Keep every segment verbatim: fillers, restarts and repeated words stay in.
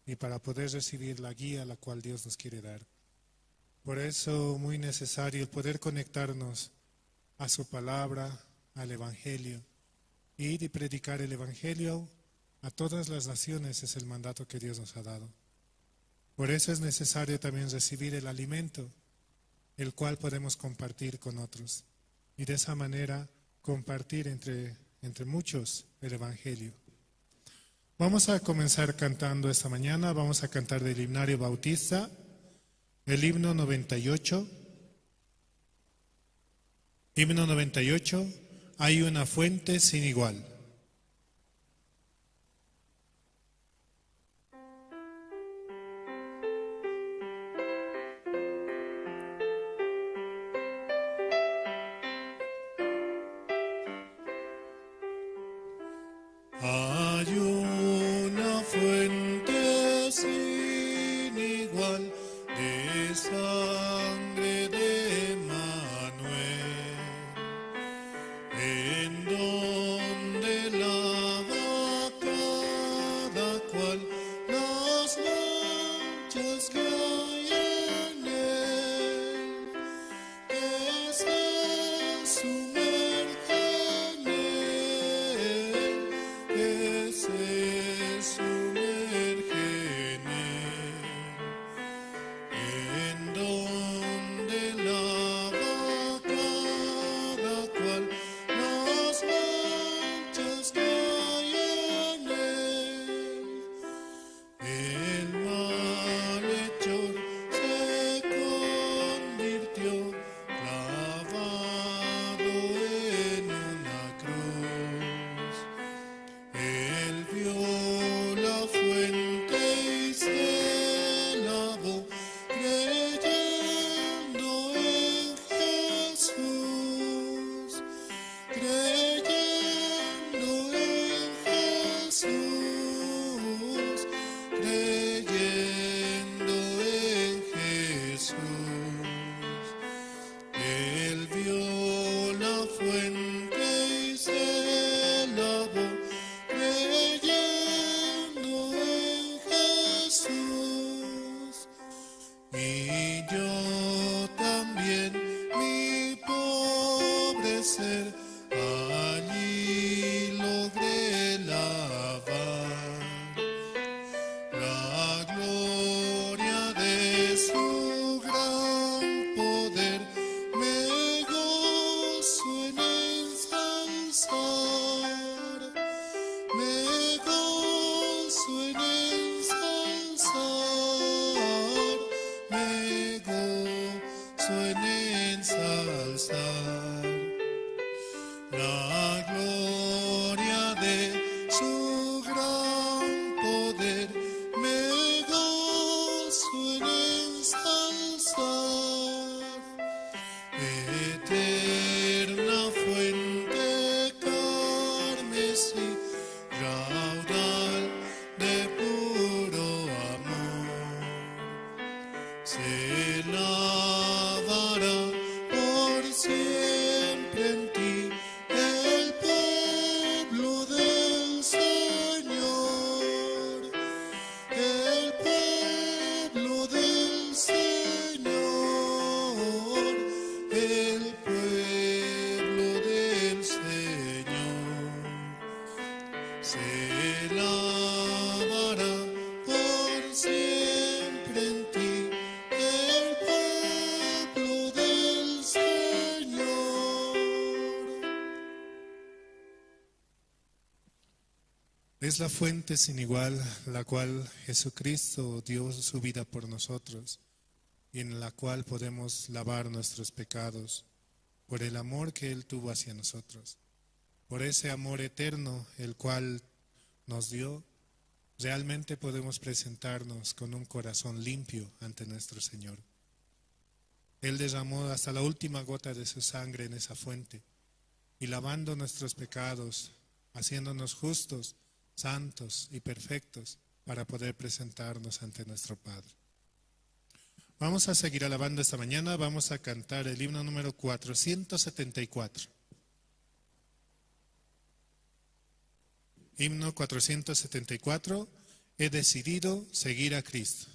y para poder recibir la guía a la cual Dios nos quiere dar. Por eso, muy necesario el poder conectarnos a su palabra, al evangelio, y de predicar el evangelio a todas las naciones es el mandato que Dios nos ha dado. Por eso es necesario también recibir el alimento, el cual podemos compartir con otros, y de esa manera compartir entre, entre muchos el evangelio. Vamos a comenzar cantando esta mañana, vamos a cantar del himnario Bautista, el himno noventa y ocho. Himno noventa y ocho, Hay una fuente sin igual. Hay una fuente sin igual de sangre de Manuel, en donde lava cada cual las manchas que hay en él, que se sumerge en él, que se sumerge en él, en donde lava cada cual las manchas que hay en él. El malhechor se convirtió clavado en una cruz. Él vio la fuente y se lavó creyendo en Jesús, creyendo en Jesús, creyendo en Jesús. Él vio la fuente y se lavó creyendo en Jesús. Y yo también, mi pobre ser, allí logré lavar la gloria de su gran poder. Me gozo en ensalzar, me gozo en ensalzar, me gozo en ensalzar la gloria de su gran poder. Me gozo en ensalzar, eterna fuente carmesí, raudal de puro amor. Se lavará por siempre en ti el pueblo del Señor, el pueblo del Señor, el pueblo del Señor. Se lavará por siempre en ti el pueblo del Señor. Es la fuente sin igual, la cual Jesucristo dio su vida por nosotros, y en la cual podemos lavar nuestros pecados, por el amor que Él tuvo hacia nosotros. Por ese amor eterno, el cual nos dio, realmente podemos presentarnos con un corazón limpio ante nuestro Señor. Él derramó hasta la última gota de su sangre en esa fuente, y lavando nuestros pecados, haciéndonos justos, santos y perfectos para poder presentarnos ante nuestro Padre. Vamos a seguir alabando esta mañana, vamos a cantar el himno número cuatrocientos setenta y cuatro. Himno cuatrocientos setenta y cuatro, He decidido seguir a Cristo.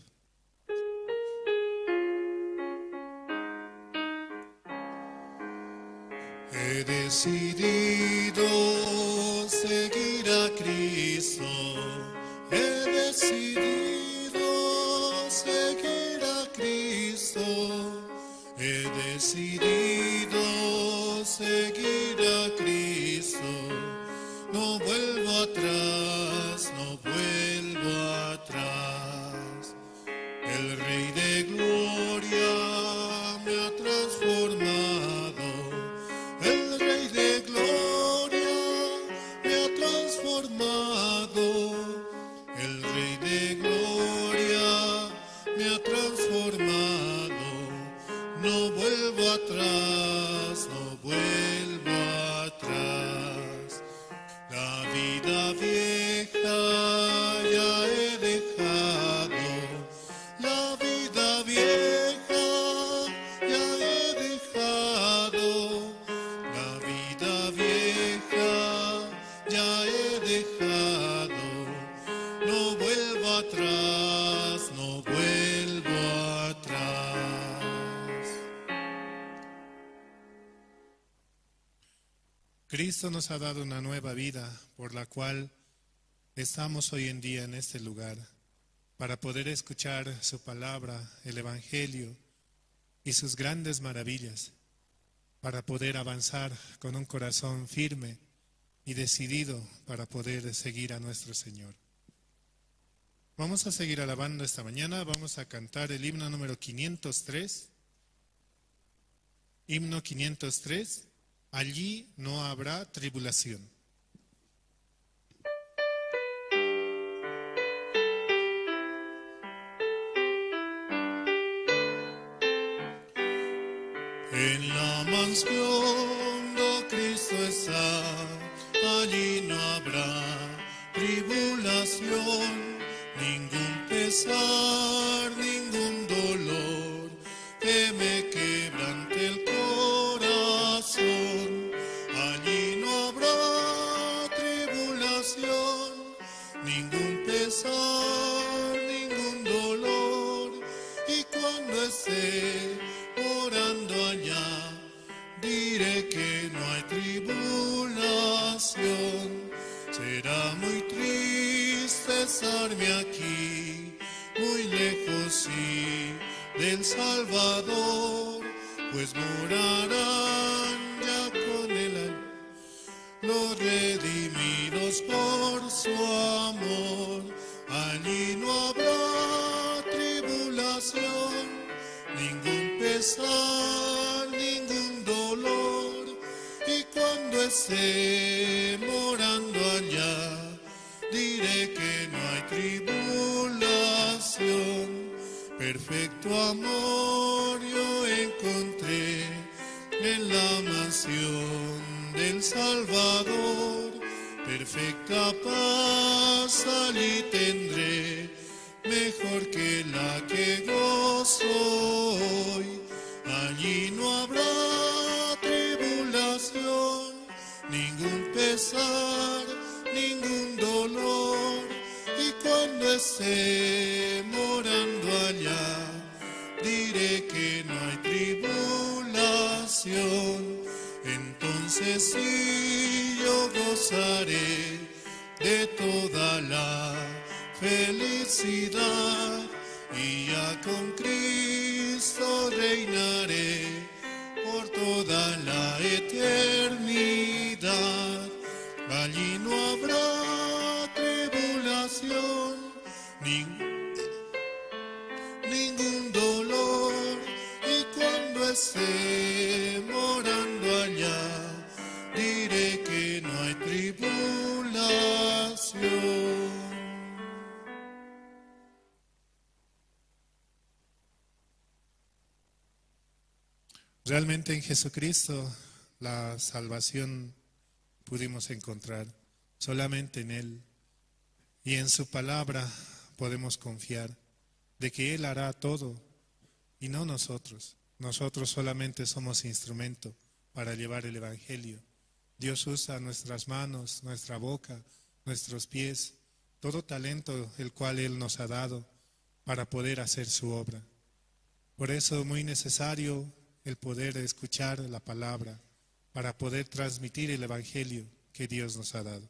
He decidido seguir a Cristo. He decidido seguir a Cristo. He decidido seguir a Cristo. No vuelvo atrás, no vuelvo atrás. El Rey de Gloria me ha transformado. El Rey de Gloria me ha transformado. El Rey de Gloria me ha transformado. No vuelvo atrás, no vuelvo atrás. La vida vieja ya he dejado, la vida vieja ya he dejado, la vida vieja ya he dejado, no vuelvo atrás, no vuelvo atrás. Cristo nos ha dado una nueva vida por la cual estamos hoy en día en este lugar, para poder escuchar su palabra, el Evangelio y sus grandes maravillas, para poder avanzar con un corazón firme y decidido para poder seguir a nuestro Señor. Vamos a seguir alabando esta mañana, vamos a cantar el himno número quinientos tres. Himno quinientos tres, Allí no habrá tribulación. En la mansión do Cristo está, allí no habrá tribulación, ningún pesar, ningún dolor que me quebrante el corazón. Allí no habrá tribulación, ningún pesar, ningún dolor. Y cuando esté morando allá, diré que no hay tribulación. Será muy triste estarme aquí, muy lejos, sí, del Salvador, pues morarán ya con él los redimidos por su amor. Allí no habrá tribulación, ningún pesar, ningún dolor. Y cuando esté morando allá, diré que no hay tribulación. Perfecto amor yo encontré en la mansión del Salvador. Perfecta paz allí tendré, mejor que la que gozo hoy. Allí no habrá tribulación, ningún pesar, ningún dolor. Y cuando esté morando allá, diré que no hay tribulación. Entonces sí yo gozaré de toda la felicidad, y ya con Cristo reinaré por toda la eternidad. Allí no habrá tribulación, nin-, ningún dolor, y cuando esté morando allá, diré que no hay tribulación. Realmente en Jesucristo la salvación pudimos encontrar, solamente en Él. Y en su palabra podemos confiar de que Él hará todo y no nosotros. Nosotros solamente somos instrumento para llevar el evangelio. Dios usa nuestras manos, nuestra boca, nuestros pies, todo talento el cual Él nos ha dado para poder hacer su obra. Por eso muy necesario el poder escuchar la palabra, para poder transmitir el evangelio que Dios nos ha dado.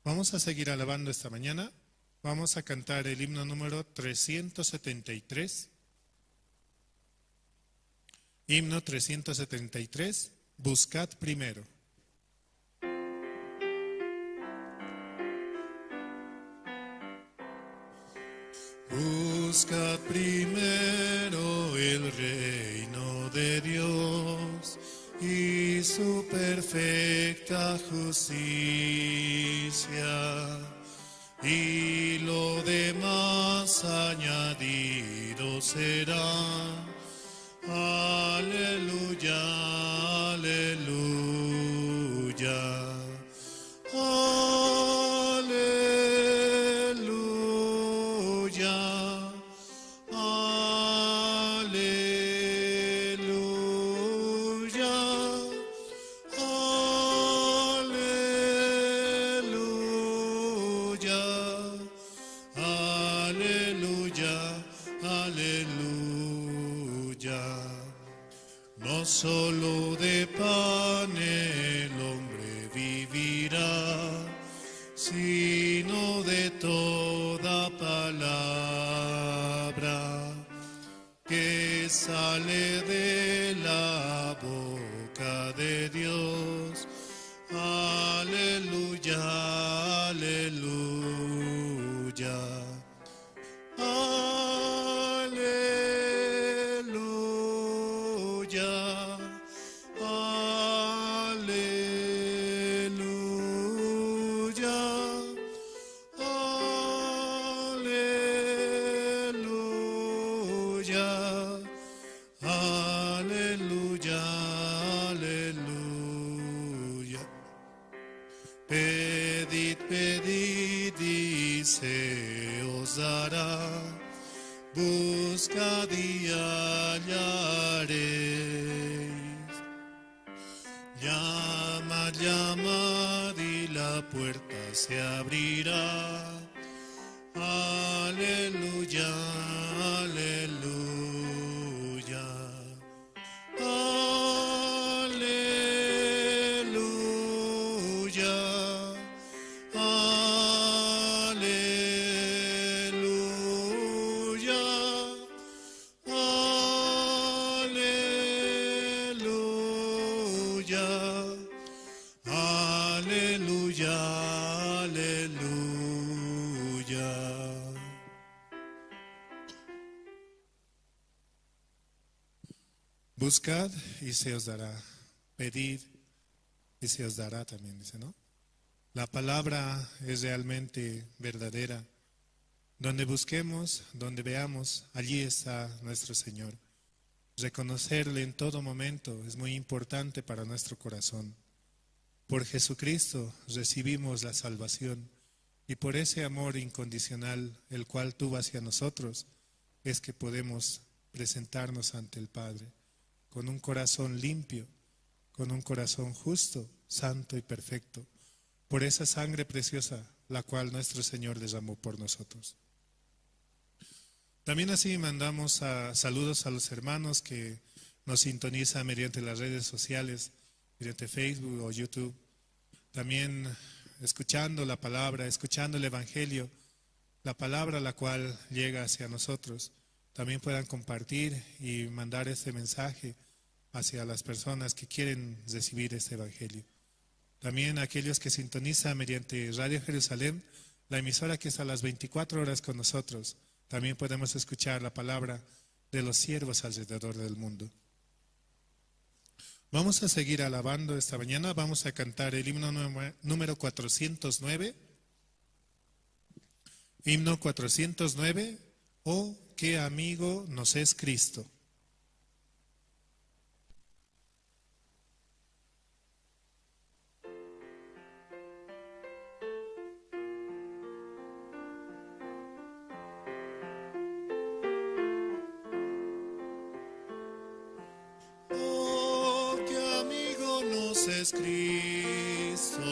Vamos a seguir alabando esta mañana. Vamos a cantar el himno número trescientos setenta y tres. Himno trescientos setenta y tres, Buscad primero. Buscad primero el reino de Dios y su perfecta justicia, y lo demás añadido será. Aleluya, aleluya, aleluya, aleluya, aleluya. Aleluya, aleluya. No solo de pan el hombre vivirá, sino de toda palabra que sale de la boca de Dios. Aleluya, aleluya, aleluya, aleluya. Aleluya, aleluya, aleluya. Pedid, pedid y se os dará. Buscad y hallaréis. Llamad, llamad y la puerta se abrirá. Aleluya, aleluya, aleluya, aleluya. Aleluya, aleluya, aleluya. Buscad y se os dará. Pedid y se os dará también, dice, ¿no? La palabra es realmente verdadera. Donde busquemos, donde veamos, allí está nuestro Señor. Reconocerle en todo momento es muy importante para nuestro corazón. Por Jesucristo recibimos la salvación y por ese amor incondicional el cual tuvo hacia nosotros es que podemos presentarnos ante el Padre con un corazón limpio, con un corazón justo, santo y perfecto, por esa sangre preciosa la cual nuestro Señor derramó por nosotros. También así mandamos a, saludos a los hermanos que nos sintonizan mediante las redes sociales, mediante Facebook o YouTube. También escuchando la palabra, escuchando el evangelio, la palabra la cual llega hacia nosotros, también puedan compartir y mandar este mensaje hacia las personas que quieren recibir este evangelio. También aquellos que sintonizan mediante Radio Jerusalén, la emisora que está a las veinticuatro horas con nosotros, también podemos escuchar la palabra de los siervos alrededor del mundo. Vamos a seguir alabando esta mañana, vamos a cantar el himno nue-, número cuatrocientos nueve. Himno cuatrocientos nueve, Oh, qué amigo nos es Cristo. Oh, qué amigo nos es Cristo,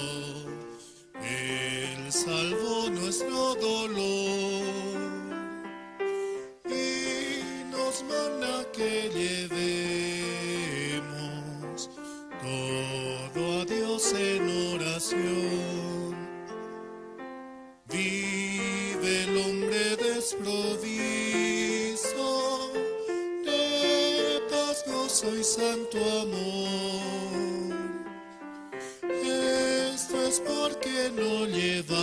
Él salvó dolor y nos manda que llevemos todo a Dios en oración. Vive el hombre desprovisto de paz, gozo y santo amor. Esto es porque no llevamos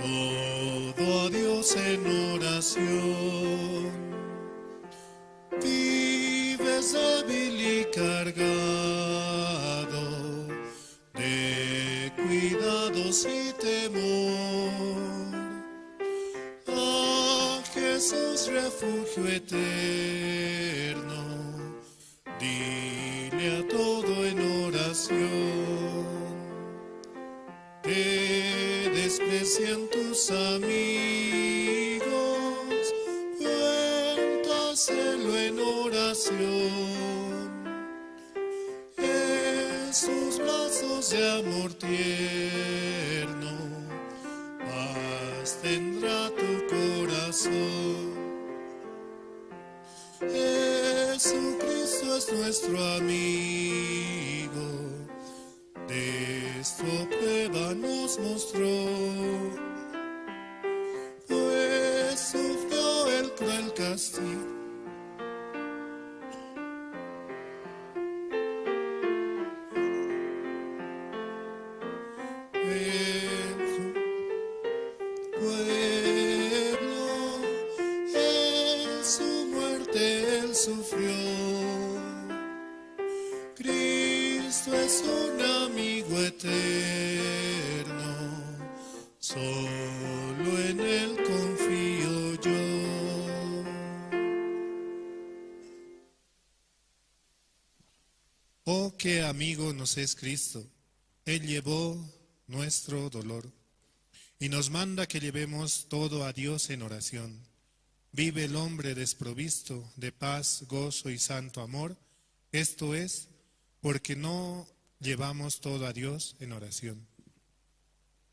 todo a Dios en oración. Vives débil y cargado de cuidados y temor. A Jesús, refugio eterno, dile a todo en oración. Te desprecian tus amigos, cuéntaselo en oración. En sus brazos de amor tierno, paz tendrá tu corazón. Jesucristo es nuestro amigo, de esto prueba nos mostró, pues sufrió el cruel castigo. En su pueblo, en su muerte él sufrió. Cristo es un amigo eterno, solo en él confío yo. Oh, qué amigo nos es Cristo. Él llevó nuestro dolor y nos manda que llevemos todo a Dios en oración. Vive el hombre desprovisto de paz, gozo y santo amor, esto es, porque no llevamos todo a Dios en oración.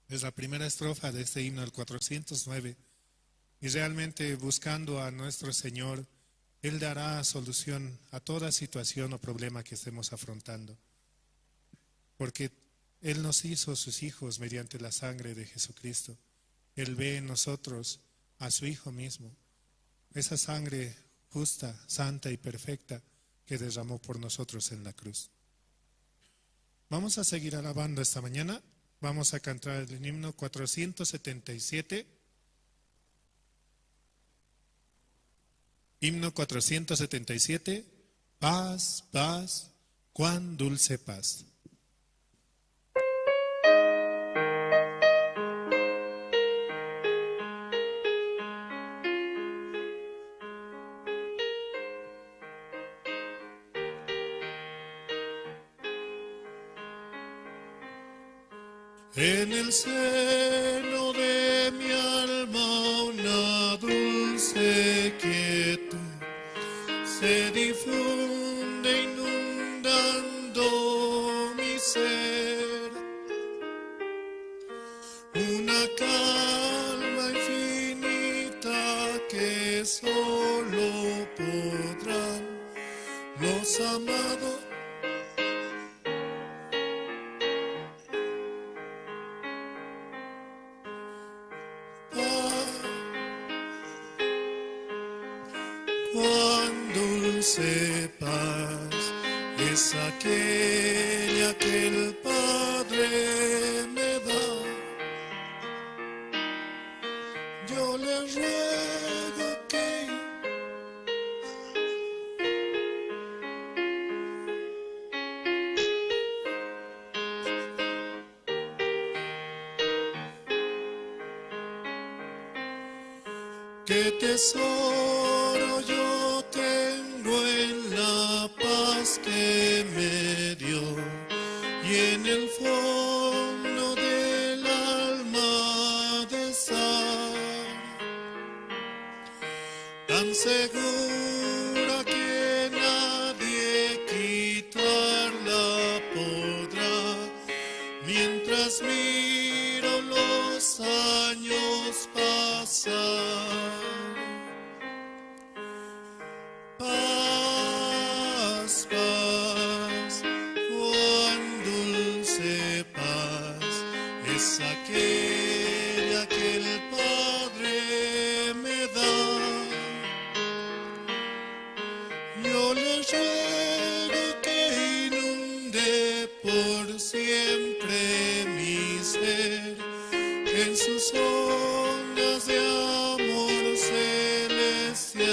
Es la primera estrofa de este himno, el cuatrocientos nueve, y realmente buscando a nuestro Señor, Él dará solución a toda situación o problema que estemos afrontando, porque Él nos hizo sus hijos mediante la sangre de Jesucristo. Él ve en nosotros a su Hijo mismo, esa sangre justa, santa y perfecta que derramó por nosotros en la cruz. Vamos a seguir alabando esta mañana. Vamos a cantar el himno cuatrocientos setenta y siete. Himno cuatrocientos setenta y siete. Paz, paz, cuán dulce paz. En el seno de mi alma una dulce quietud se difunde inundando mi ser. Una calma infinita que solo podrán los amados. Paz, cuán dulce paz es aquella que el Padre me da. Yo le ruego que Qué tesoro yo tengo en la paz que me dio y en el fondo del alma de estar tan segura que nadie quitarla podrá. Mientras miro los En sus ondas de amor celestial.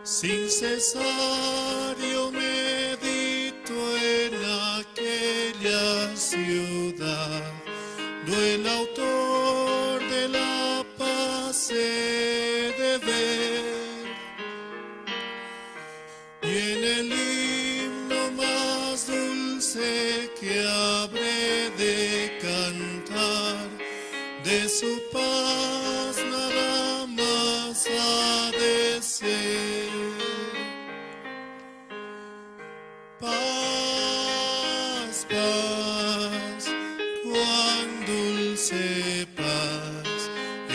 Sin cesar yo medito en aquella ciudad, no el autor de la paz he de ver. Y en el himno más dulce que habré de cantar, de su paz nada más ha de ser. Paz, paz, cuán dulce paz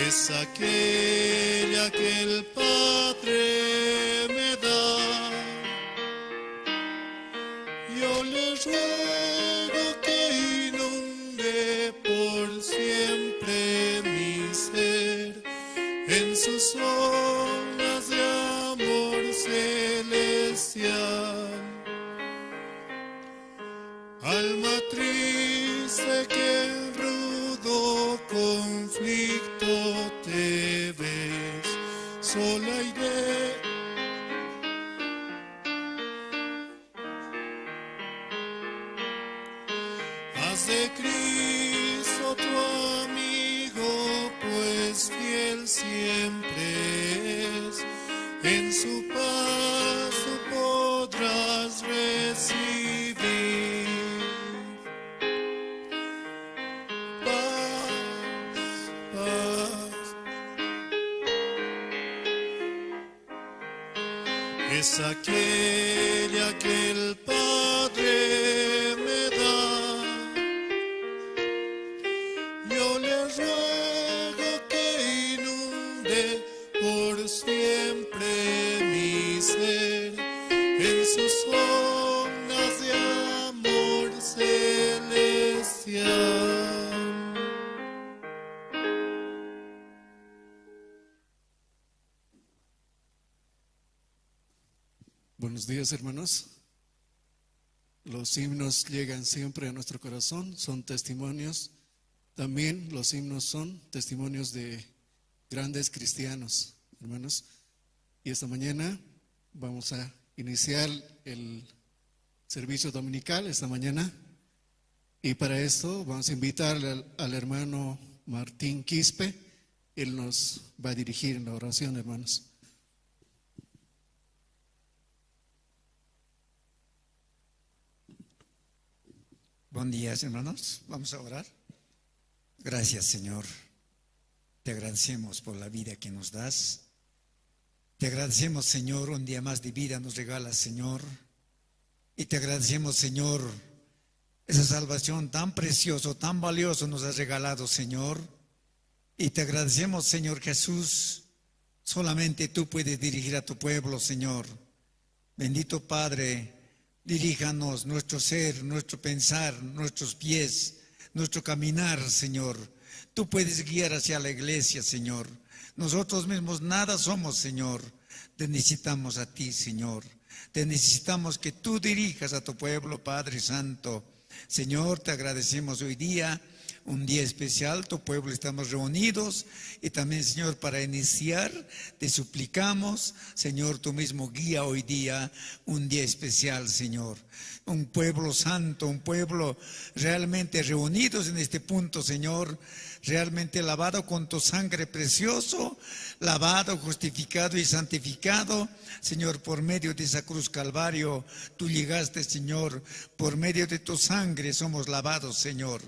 es aquella que el Padre me da. Yo le ruego que inunde por siempre mi ser en sus olas de amor celestial. Alma triste que en rudo conflicto te ves, sola y de Haz de Cristo tu amigo, pues fiel siempre es. En su paz tú podrás recibir paz, paz. Es aquella que el Padre me da. Yo le ruego que inunde por siempre mi ser en sus ondas de amor celestial. Buenos días, hermanos. Los himnos llegan siempre a nuestro corazón, son testimonios. También los himnos son testimonios de grandes cristianos, hermanos. Y esta mañana vamos a iniciar el servicio dominical, esta mañana. Y para esto vamos a invitar al, al hermano Martín Quispe. Él nos va a dirigir en la oración, hermanos. Buen día, hermanos. Vamos a orar. Gracias, Señor. Te agradecemos por la vida que nos das. Te agradecemos, Señor, un día más de vida nos regalas, Señor. Y te agradecemos, Señor, esa salvación tan precioso, tan valioso nos has regalado, Señor. Y te agradecemos, Señor Jesús. Solamente tú puedes dirigir a tu pueblo, Señor. Bendito Padre, diríjanos nuestro ser, nuestro pensar, nuestros pies, nuestro caminar, Señor. Tú puedes guiar hacia la iglesia, Señor. Nosotros mismos nada somos, Señor. Te necesitamos a ti, Señor. Te necesitamos que tú dirijas a tu pueblo, Padre Santo. Señor, te agradecemos hoy día, un día especial, tu pueblo estamos reunidos y también, Señor, para iniciar, te suplicamos, Señor, tu mismo guía hoy día, un día especial, Señor. Un pueblo santo, un pueblo realmente reunidos en este punto, Señor, realmente lavado con tu sangre precioso, lavado, justificado y santificado, Señor, por medio de esa cruz Calvario, tú llegaste, Señor, por medio de tu sangre somos lavados, Señor.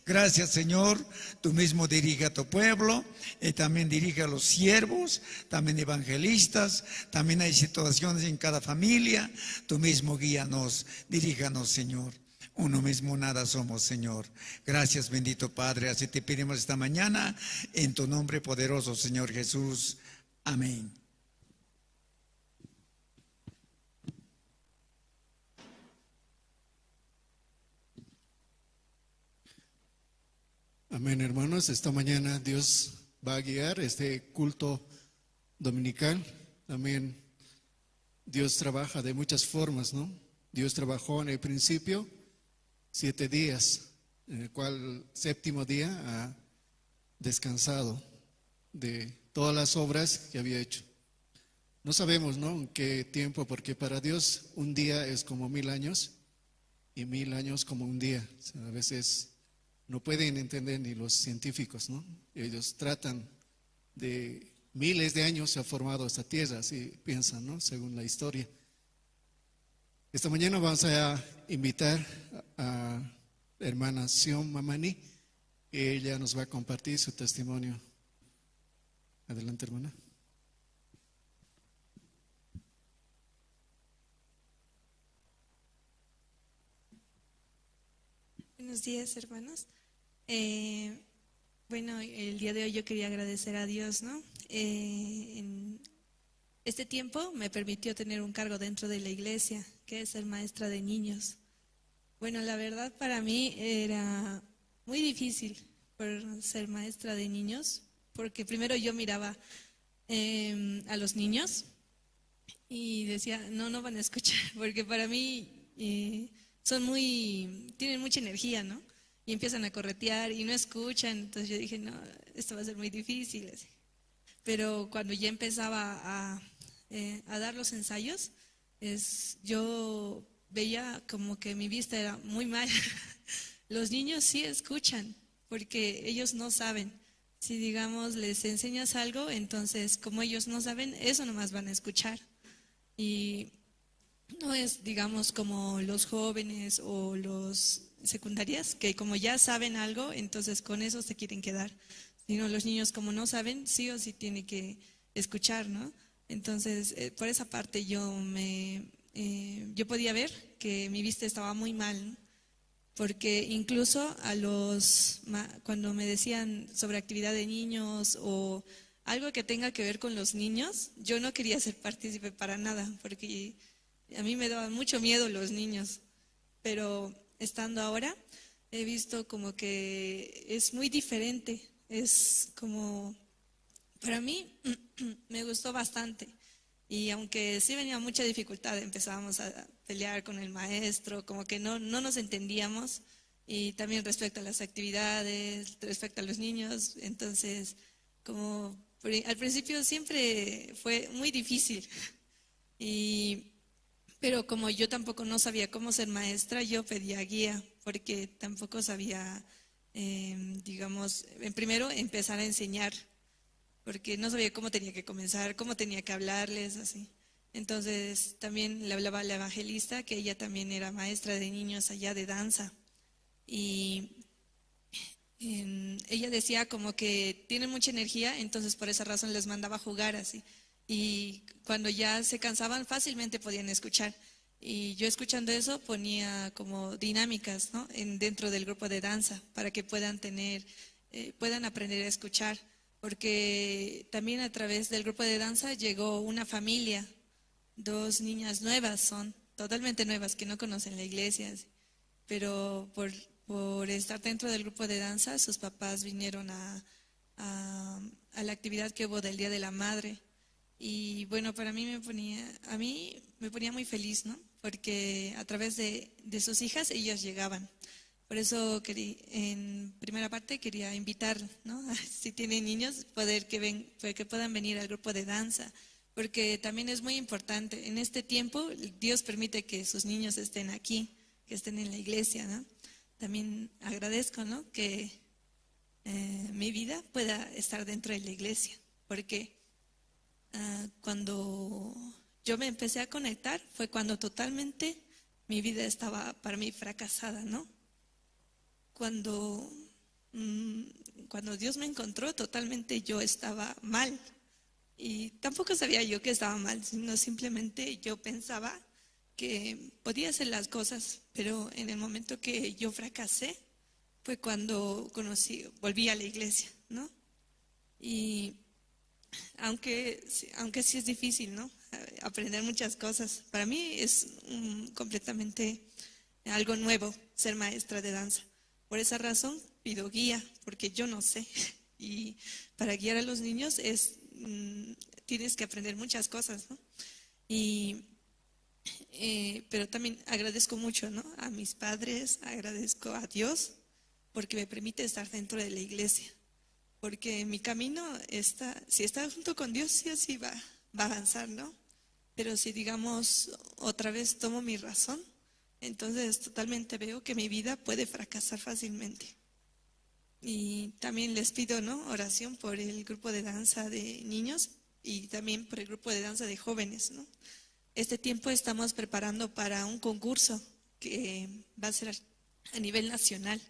Gracias, Señor. Tú mismo dirige a tu pueblo, y también dirige a los siervos, también evangelistas, también hay situaciones en cada familia. Tú mismo guíanos, diríjanos, Señor. Uno mismo nada somos, Señor. Gracias, bendito Padre. Así te pedimos esta mañana, en tu nombre poderoso, Señor Jesús. Amén. Amén, hermanos. Esta mañana Dios va a guiar este culto dominical. También Dios trabaja de muchas formas, ¿no? Dios trabajó en el principio siete días. en el cual séptimo día ha descansado de todas las obras que había hecho. No sabemos, ¿no? En qué tiempo, porque para Dios un día es como mil años y mil años como un día. O sea, a veces no pueden entender ni los científicos, ¿no? Ellos tratan de miles de años se ha formado esta tierra, así piensan, ¿no? Según la historia. Esta mañana vamos a invitar a hermana Sion Mamani, que ella nos va a compartir su testimonio. Adelante, hermana. Buenos días, hermanos. Eh, bueno, el día de hoy yo quería agradecer a Dios, ¿no? Eh, en este tiempo me permitió tener un cargo dentro de la iglesia, que es ser maestra de niños. Bueno, la verdad para mí era muy difícil por ser maestra de niños, porque primero yo miraba em, a los niños y decía, no, no van a escuchar, porque para mí eh, son muy, tienen mucha energía, ¿no? Y empiezan a corretear y no escuchan, entonces yo dije, no, esto va a ser muy difícil, así. Pero cuando ya empezaba a, eh, a dar los ensayos, es, yo veía como que mi vista era muy mal. Los niños sí escuchan, porque ellos no saben. Si, digamos, les enseñas algo, entonces, como ellos no saben, eso nomás van a escuchar. Y no es, digamos, como los jóvenes o los secundarias, que como ya saben algo, entonces con eso se quieren quedar. Sino los niños, como no saben, sí o sí tiene que escuchar, ¿no? Entonces, eh, por esa parte yo me, eh, yo podía ver que mi vista estaba muy mal, ¿no? Porque incluso a los, ma- cuando me decían sobre actividad de niños o algo que tenga que ver con los niños, yo no quería ser partícipe para nada, porque a mí me daban mucho miedo los niños. Pero estando ahora, he visto como que es muy diferente, es como, para mí me gustó bastante. Y aunque sí venía mucha dificultad, empezábamos a pelear con el maestro, como que no, no nos entendíamos. Y también respecto a las actividades, respecto a los niños. Entonces, como pri- al principio siempre fue muy difícil. Y, pero como yo tampoco no sabía cómo ser maestra, yo pedía guía, porque tampoco sabía, em, digamos, en primero empezar a enseñar, porque no sabía cómo tenía que comenzar, cómo tenía que hablarles, así. Entonces también le hablaba a la evangelista, que ella también era maestra de niños allá de danza. Y em, ella decía como que tienen mucha energía, entonces por esa razón les mandaba a jugar así. Y cuando ya se cansaban, fácilmente podían escuchar. Y yo escuchando eso ponía como dinámicas, ¿no? En, dentro del grupo de danza para que puedan tener, eh, puedan aprender a escuchar. Porque también a través del grupo de danza llegó una familia, dos niñas nuevas son, totalmente nuevas, que no conocen la iglesia, así. Pero por, por estar dentro del grupo de danza, sus papás vinieron a, a, a la actividad que hubo del Día de la Madre. Y bueno, para mí me ponía, a mí me ponía muy feliz, ¿no? Porque a través de, de sus hijas ellas llegaban. Por eso querí- en primera parte quería invitar, ¿no? Si tienen niños, poder que, ven, poder que puedan venir al grupo de danza, porque también es muy importante. En este tiempo Dios permite que sus niños estén aquí, que estén en la iglesia, ¿no? También agradezco, ¿no? Que eh, mi vida pueda estar dentro de la iglesia, porque ah, cuando yo me empecé a conectar fue cuando totalmente mi vida estaba para mí fracasada, ¿no? Cuando, mm, cuando Dios me encontró, totalmente yo estaba mal. Y tampoco sabía yo que estaba mal, sino simplemente yo pensaba que podía hacer las cosas, pero en el momento que yo fracasé fue cuando conocí, volví a la iglesia, ¿no? Y aunque, sí- aunque sí es difícil, ¿no? Aprender muchas cosas. Para mí es mm, completamente algo nuevo ser maestra de danza. Por esa razón pido guía, porque yo no sé. Y para guiar a los niños es, mm, tienes que aprender muchas cosas, ¿no? Y, eh, pero también agradezco mucho, ¿no? A mis padres, agradezco a Dios porque me permite estar dentro de la iglesia. Porque mi camino está, si está junto con Dios, sí o sí va, va a avanzar, ¿no? Pero si, digamos, otra vez tomo mi razón, entonces totalmente veo que mi vida puede fracasar fácilmente. Y también les pido, ¿no? Oración por el grupo de danza de niños y también por el grupo de danza de jóvenes, ¿no? Este tiempo estamos preparando para un concurso que va a ser a nivel nacional.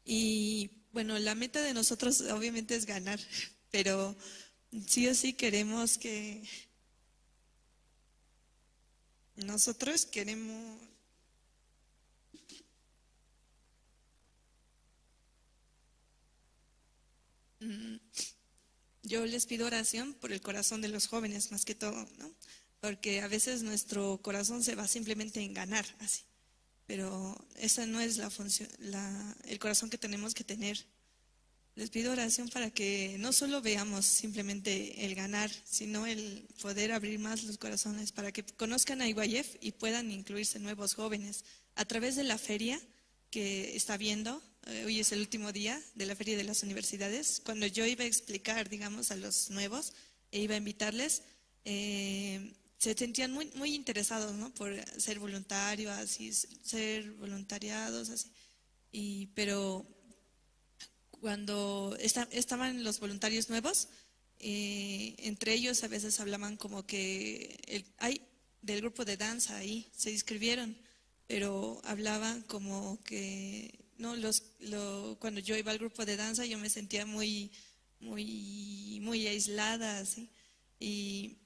Y bueno, la meta de nosotros obviamente es ganar, pero sí o sí queremos que nosotros queremos, mm, yo les pido oración por el corazón de los jóvenes, más que todo, ¿no? Porque a veces nuestro corazón se va simplemente en ganar, así. Pero esa no es la función, la, el corazón que tenemos que tener. Les pido oración para que no solo veamos simplemente el ganar, sino el poder abrir más los corazones, para que conozcan a I Y F y puedan incluirse nuevos jóvenes a través de la feria que está viendo. Eh, hoy es el último día de la feria de las universidades. Cuando yo iba a explicar, digamos, a los nuevos e iba a invitarles, eh, se sentían muy, muy interesados, ¿no? Por ser voluntarios, así, ser voluntariados, así. Y, pero cuando esta-, estaban los voluntarios nuevos, eh, entre ellos a veces hablaban como que el, ay, del grupo de danza ahí se inscribieron, pero hablaban como que, no, los, lo, cuando yo iba al grupo de danza yo me sentía muy, muy, muy aislada, así. Y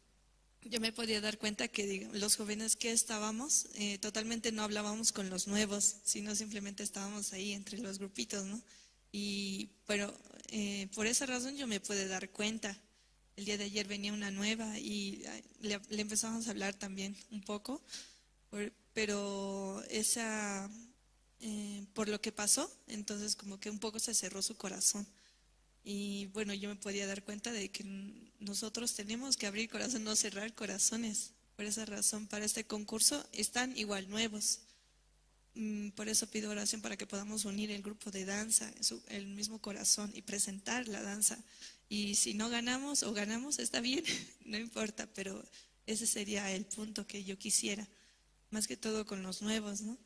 yo me podía dar cuenta que, diga, los jóvenes que estábamos, eh, totalmente no hablábamos con los nuevos, sino simplemente estábamos ahí entre los grupitos, ¿no? Y, pero, eh, por esa razón yo me pude dar cuenta. El día de ayer venía una nueva y, ah, le, le empezamos a hablar también un poco, por-, pero esa, eh, por lo que pasó, entonces como que un poco se cerró su corazón. Y bueno, yo me podía dar cuenta de que n-, nosotros tenemos que abrir corazón, no cerrar corazones. Por esa razón, para este concurso están igual nuevos. Mm, por eso pido oración para que podamos unir el grupo de danza, su, el mismo corazón y presentar la danza. Y si no ganamos o ganamos, está bien, no importa, pero ese sería el punto que yo quisiera, más que todo con los nuevos, ¿no?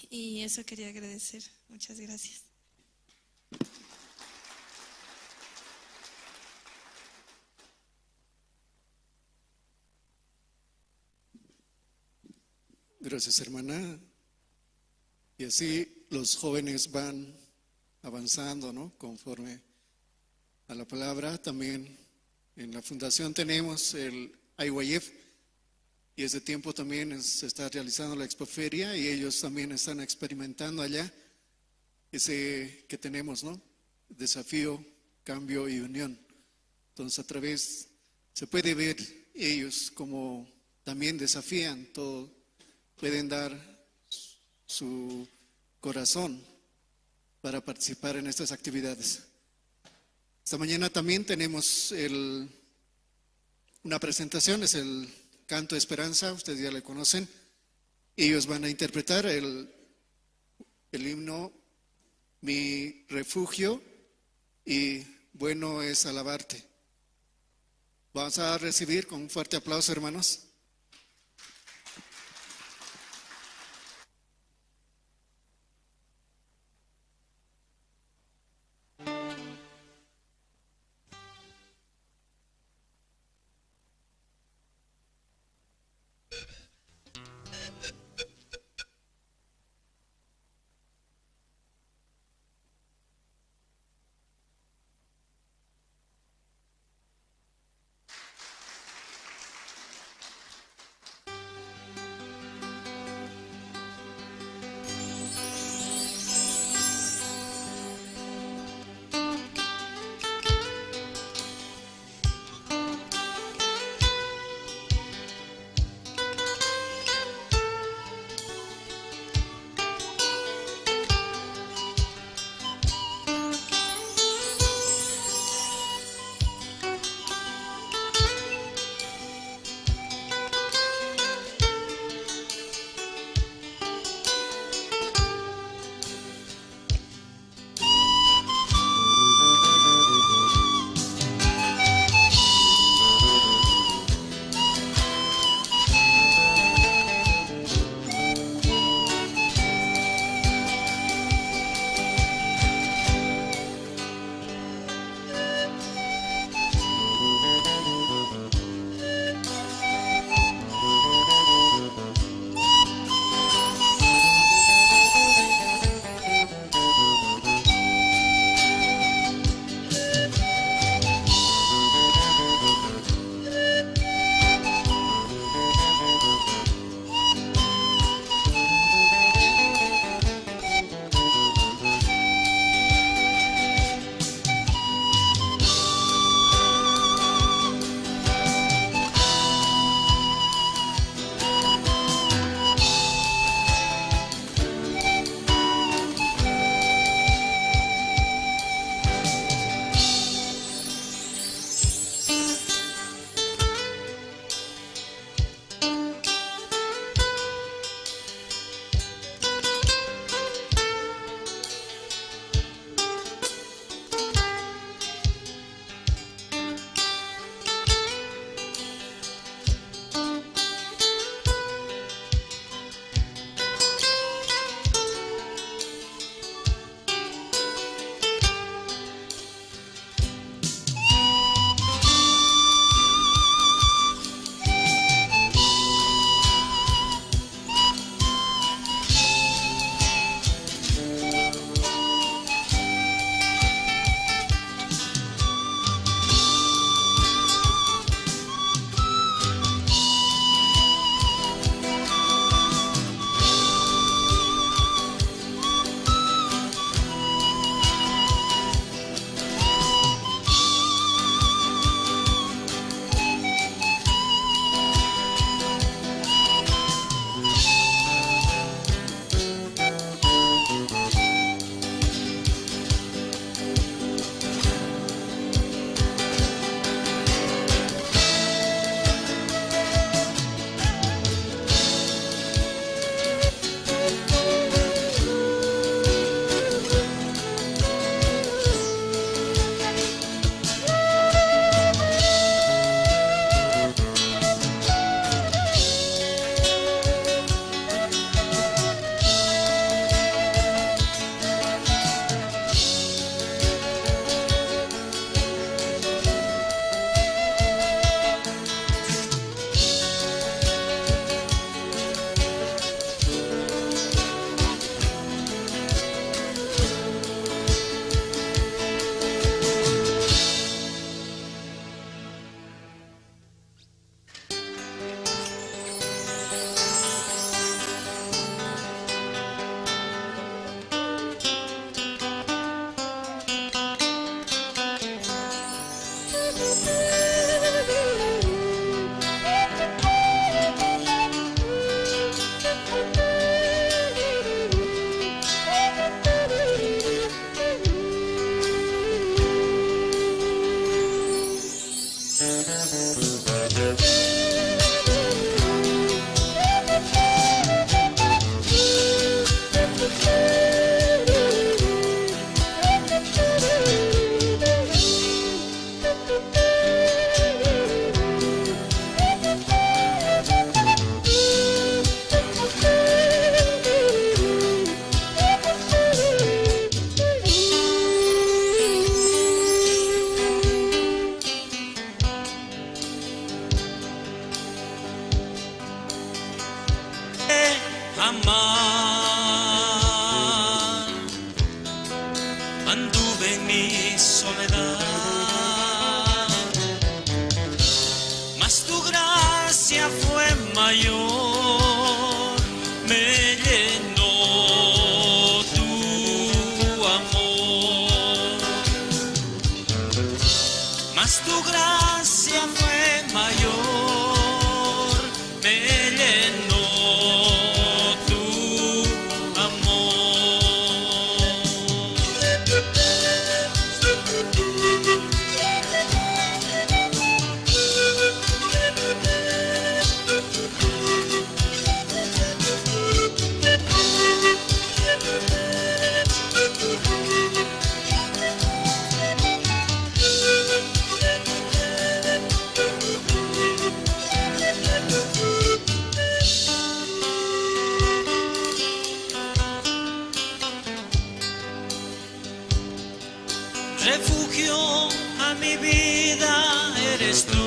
Y eso quería agradecer. Muchas gracias. Gracias, hermana. Y así los jóvenes van avanzando, ¿no? Conforme a la palabra. También en la fundación tenemos el I Y F, y ese tiempo también se está realizando la expoferia y ellos también están experimentando allá ese que tenemos, ¿no? Desafío, cambio y unión. Entonces, a través, se puede ver ellos como también desafían todo, pueden dar su corazón para participar en estas actividades. Esta mañana también tenemos el, una presentación, es el Canto de Esperanza, ustedes ya le conocen. Ellos van a interpretar el, el himno Mi refugio y bueno es alabarte. Vamos a recibir con un fuerte aplauso, hermanos. mi soledad, mas tu gracia fue mayor, me llenó tu amor. Mas tu gracia fue mayor, me llenó tu amor. Refugio a mi vida eres tú.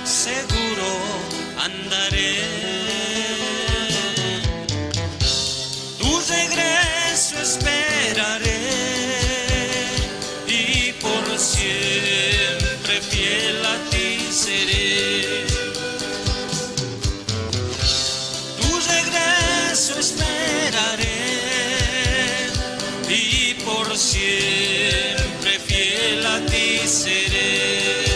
Seguro andaré, tu regreso esperaré y por siempre fiel a ti seré. Tu regreso esperaré y por siempre fiel a ti seré.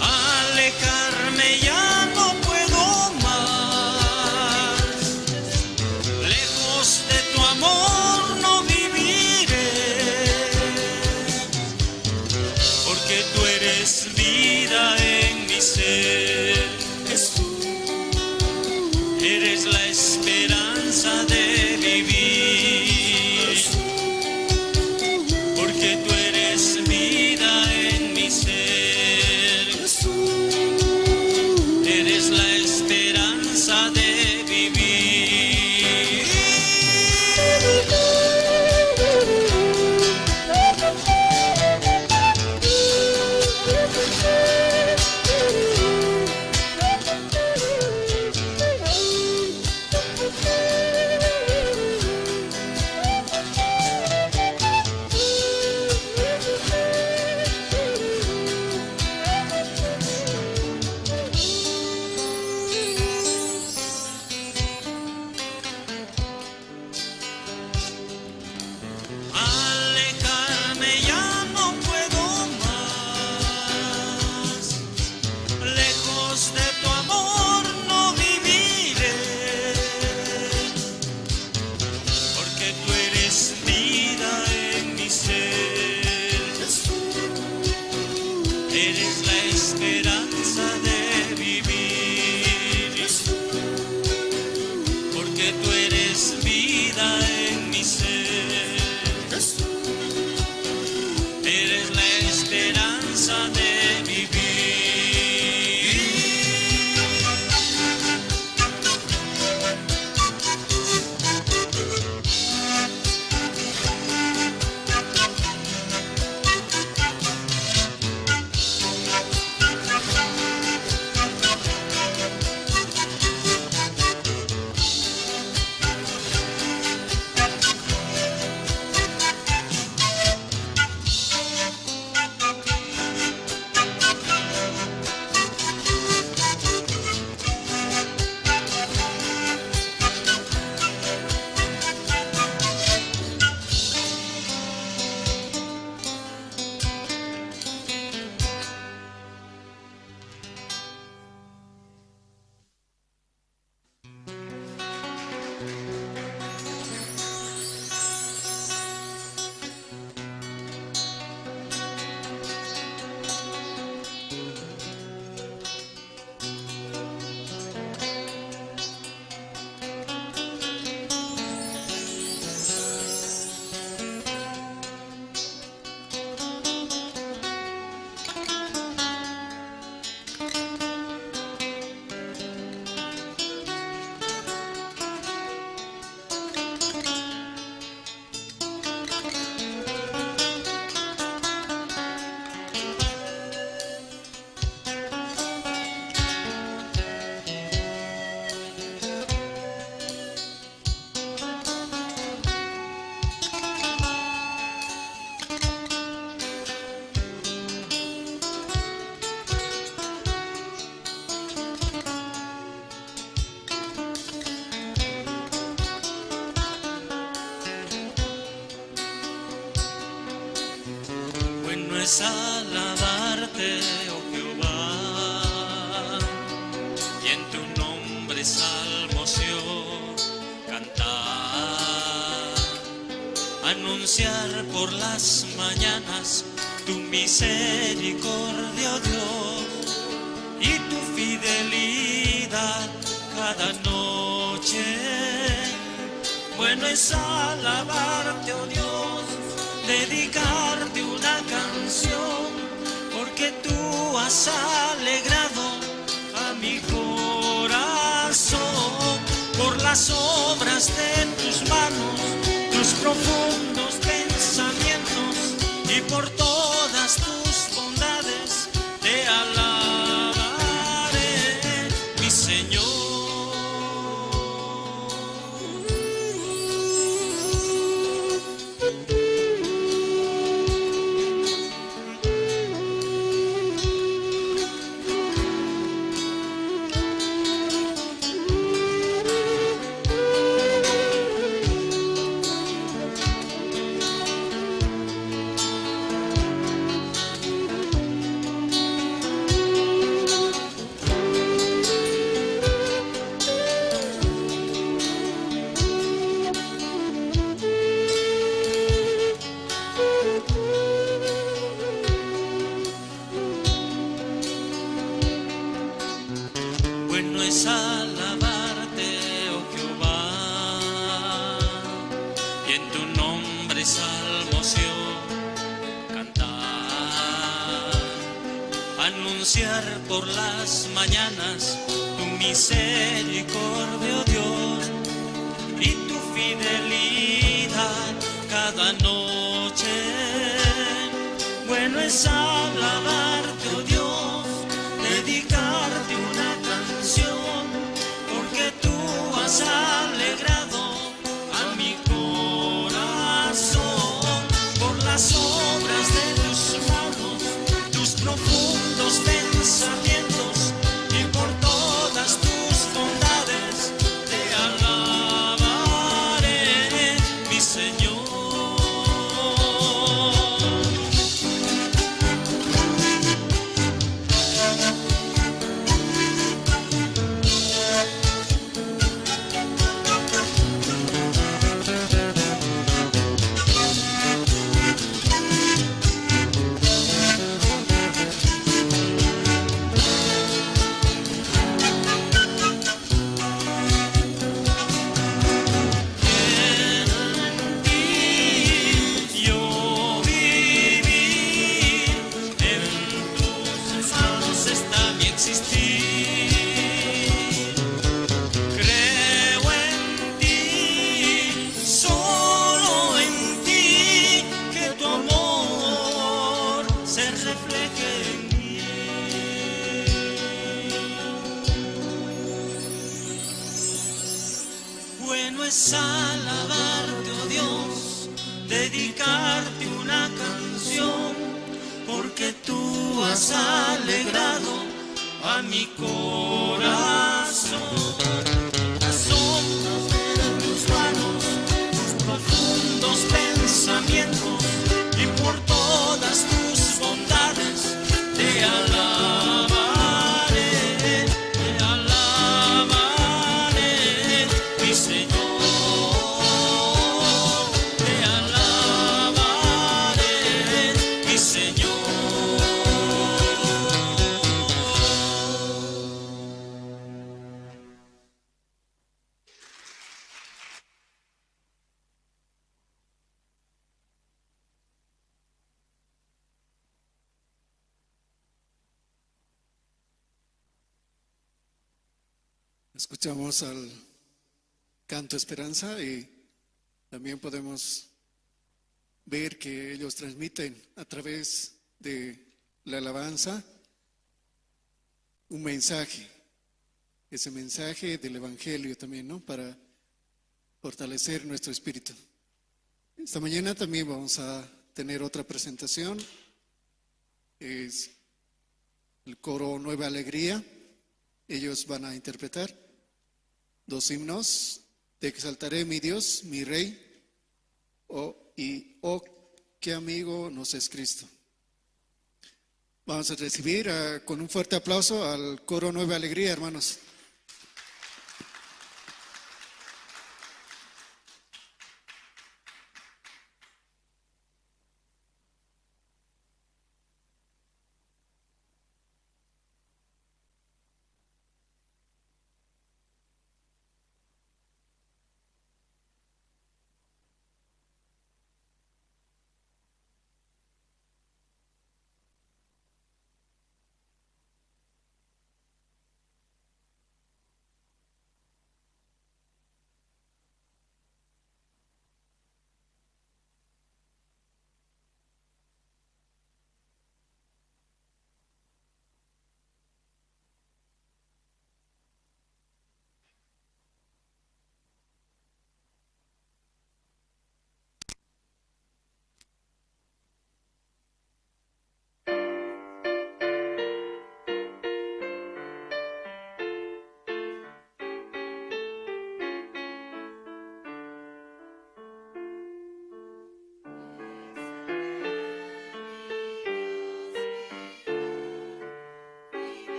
Alejarme ya no puedo más, lejos de tu amor no viviré, porque tú eres vida en mi ser. Jesús, eres la esperanza de vivir, porque tú eres vida en mi ser. Jesús, eres la esperanza de vivir. Alejarme ya no puedo más, lejos de tu amor no viviré, porque tú eres vida en mi ser. Eres la esperanza de vivir, porque tú eres vida en mi ser. Eres la esperanza de vivir. Es alabarte, oh Jehová, y en tu nombre salmos yo cantar. Anunciar por las mañanas tu misericordia, oh Dios, y tu fidelidad cada noche. Bueno es alabarte, oh Dios, dedicarte una canción, porque tú has alegrado a mi corazón por las obras de tus manos, tus profundos pensamientos y por todas tus bondades te alabaré, mi Señor. Bueno es alabarte, oh Jehová, y en tu nombre salmos yo cantar, anunciar por las mañanas tu misericordia, oh Dios, y tu fidelidad cada noche. Bueno es alabarte, oh Dios, dedicarte una canción, porque tú has alegrado a mi corazón por las obras de tus manos, tus profundos pensamientos y por todas tus bondades te alabaré, mi Señor. Quiero en ti yo vivir, en tus manos está mi existir. Creo en ti, solo en ti, que tu amor se refleje en mí. Bueno es alabarte, oh Dios, dedicarte una canción, porque tú has alegrado a mi corazón. Asombros de tus manos, tus profundos pensamientos, y por todas tus bondades te alabaré, te alabaré, mi Señor, te alabaré, mi Señor. Escuchamos al canto Esperanza y también podemos ver que ellos transmiten a través de la alabanza un mensaje, ese mensaje del evangelio también, ¿no? Para fortalecer nuestro espíritu. Esta mañana también vamos a tener otra presentación. Es el coro Nueva Alegría. Ellos van a interpretar dos himnos: Te exaltaré, mi Dios, mi Rey, o, y Oh, qué amigo nos es Cristo. Vamos a recibir, eh, con un fuerte aplauso al coro Nueva Alegría, hermanos.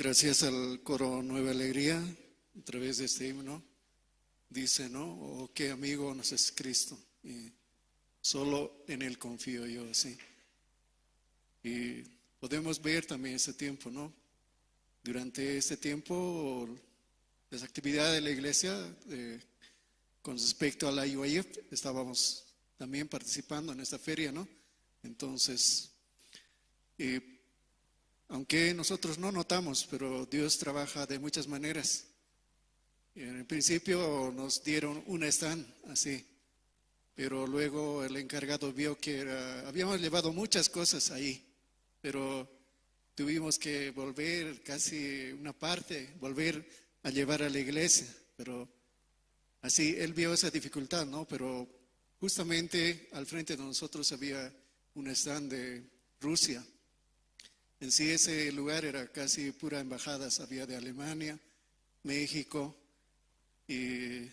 Gracias al coro Nueva Alegría a través de este himno. dice, ¿no? O qué amigo nos es Cristo. Y solo en Él confío yo, sí. Y podemos ver también ese tiempo, ¿no? Durante este tiempo, las actividades de la iglesia, eh, con respecto a la I Y F, estábamos también participando en esta feria, ¿no? Entonces, eh, aunque nosotros no notamos, pero Dios trabaja de muchas maneras. En el principio nos dieron un stand así, pero luego el encargado vio que era, habíamos llevado muchas cosas ahí, pero tuvimos que volver casi una parte, volver a llevar a la iglesia, pero así él vio esa dificultad, ¿no? Pero justamente al frente de nosotros había un stand de Rusia. En sí ese lugar era casi pura embajadas, había de Alemania, México y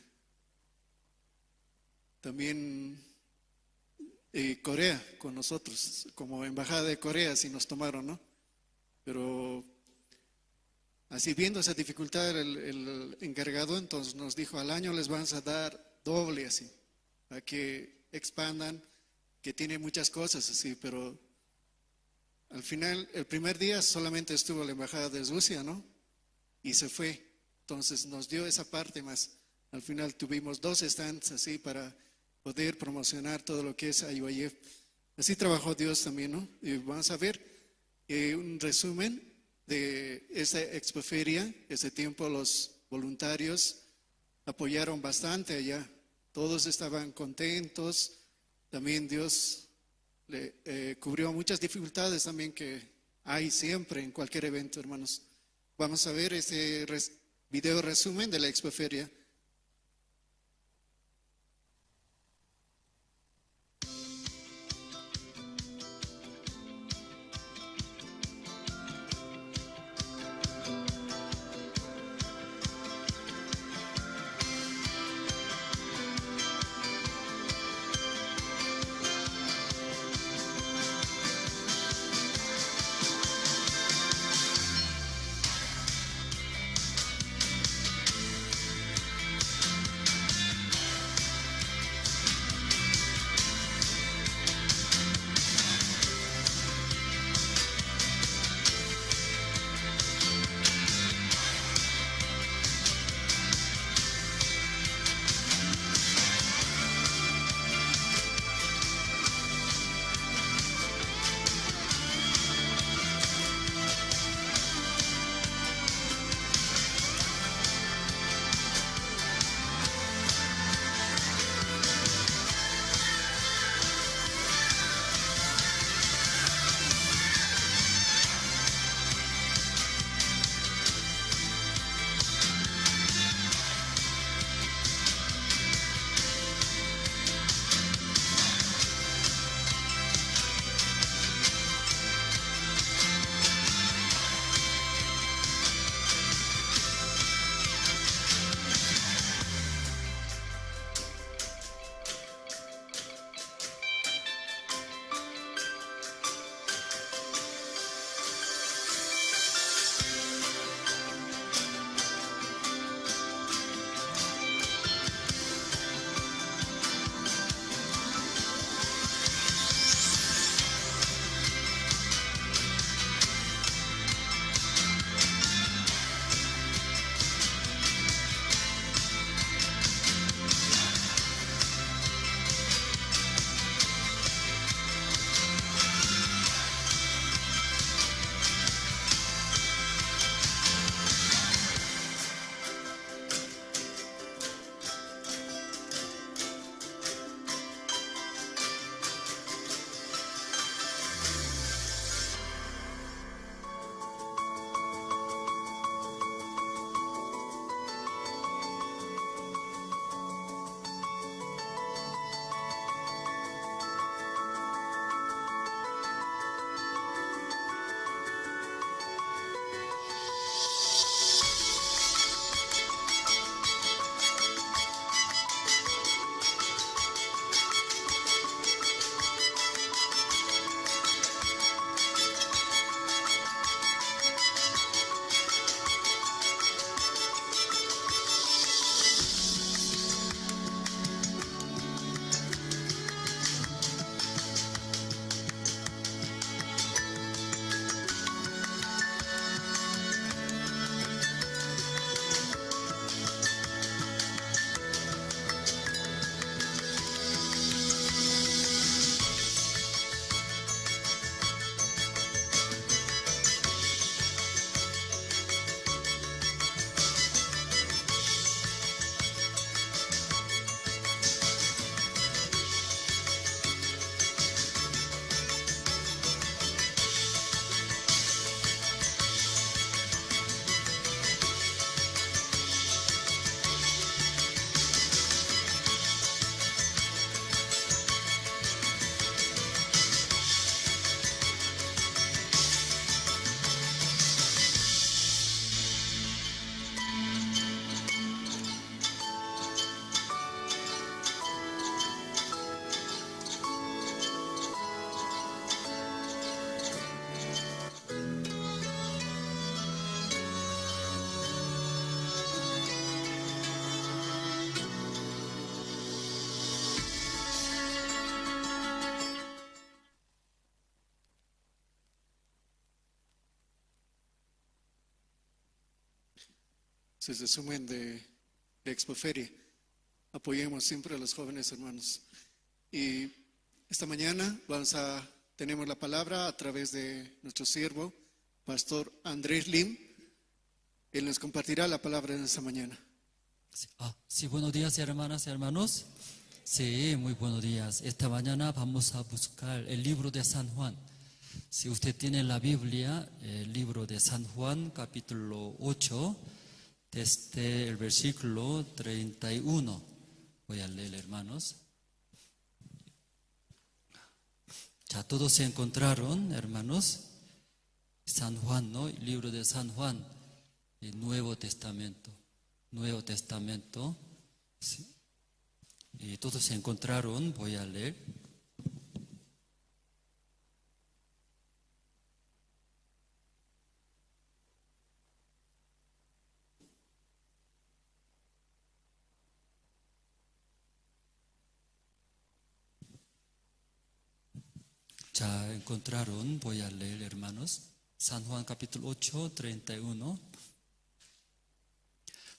también eh, Corea con nosotros, como embajada de Corea, sí nos tomaron, ¿no? Pero así viendo esa dificultad, el, el encargado entonces nos dijo, al año les vamos a dar doble así, a que expandan, que tiene muchas cosas así, pero al final, el primer día solamente estuvo la embajada de Rusia, ¿no? Y se fue. Entonces nos dio esa parte más. Al final tuvimos dos stands así para poder promocionar todo lo que es I Y F. Así trabajó Dios también, ¿no? Y vamos a ver eh, un resumen de esa expoferia. Ese tiempo los voluntarios apoyaron bastante allá. Todos estaban contentos. También Dios le eh, cubrió muchas dificultades también que hay siempre en cualquier evento, hermanos. Vamos a ver ese res- video resumen de la expoferia. Ese es el resumen de, de Expoferia. Apoyemos siempre a los jóvenes hermanos. Y esta mañana vamos a, tenemos la palabra a través de nuestro siervo, pastor Andrés Lim. Él nos compartirá la palabra en esta mañana. Sí, ah, sí, buenos días, hermanas y hermanos. Sí, muy buenos días. Esta mañana vamos a buscar el libro de San Juan. Si usted tiene la Biblia, el libro de San Juan, capítulo ocho, desde el versículo treinta y uno. Voy a leer, hermanos. Ya todos se encontraron, hermanos. San Juan, ¿no? Libro de San Juan, el Nuevo Testamento. Nuevo Testamento. Sí. Y todos se encontraron, voy a leer. Ya encontraron, voy a leer, hermanos. San Juan capítulo ocho, treinta y uno.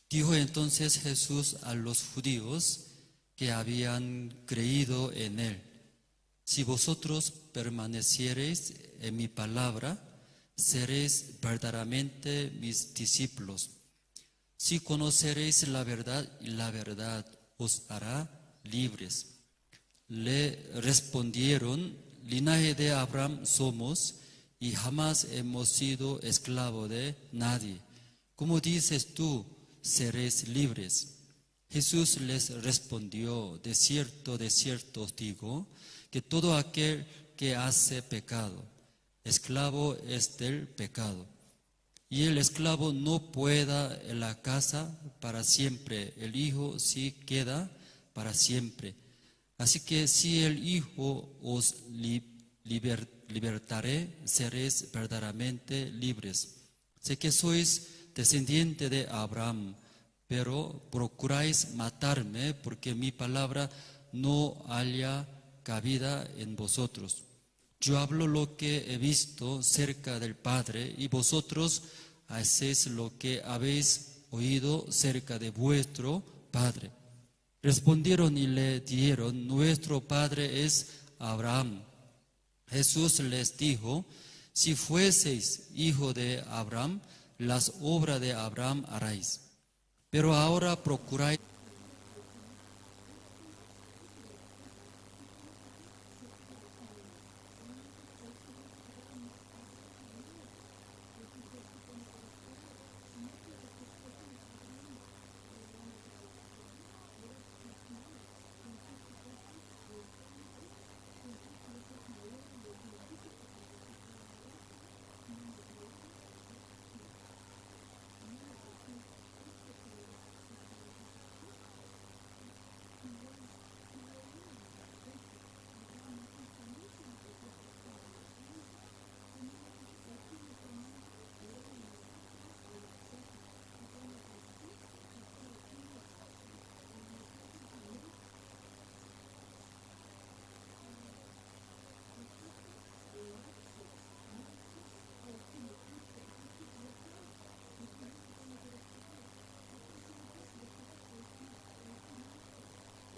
Dijo entonces Jesús a los judíos que habían creído en él: "Si vosotros permaneciereis en mi palabra, seréis verdaderamente mis discípulos. Si conoceréis la verdad, y la verdad os hará libres". Le respondieron: "Linaje de Abraham somos, y jamás hemos sido esclavo de nadie. ¿Cómo dices tú: seréis libres?". Jesús les respondió: "De cierto, de cierto os digo, que todo aquel que hace pecado, esclavo es del pecado. Y el esclavo no pueda en la casa para siempre, el hijo sí queda para siempre. Así que si el hijo os li-, liber-, libertare, seréis verdaderamente libres. Sé que sois descendiente de Abraham, pero procuráis matarme, porque mi palabra no halla cabida en vosotros. Yo hablo lo que he visto cerca del Padre, y vosotros hacéis lo que habéis oído cerca de vuestro padre". Respondieron y le dijeron: "Nuestro padre es Abraham". Jesús les dijo: "Si fueseis hijo de Abraham, las obras de Abraham haráis. Pero ahora procuráis".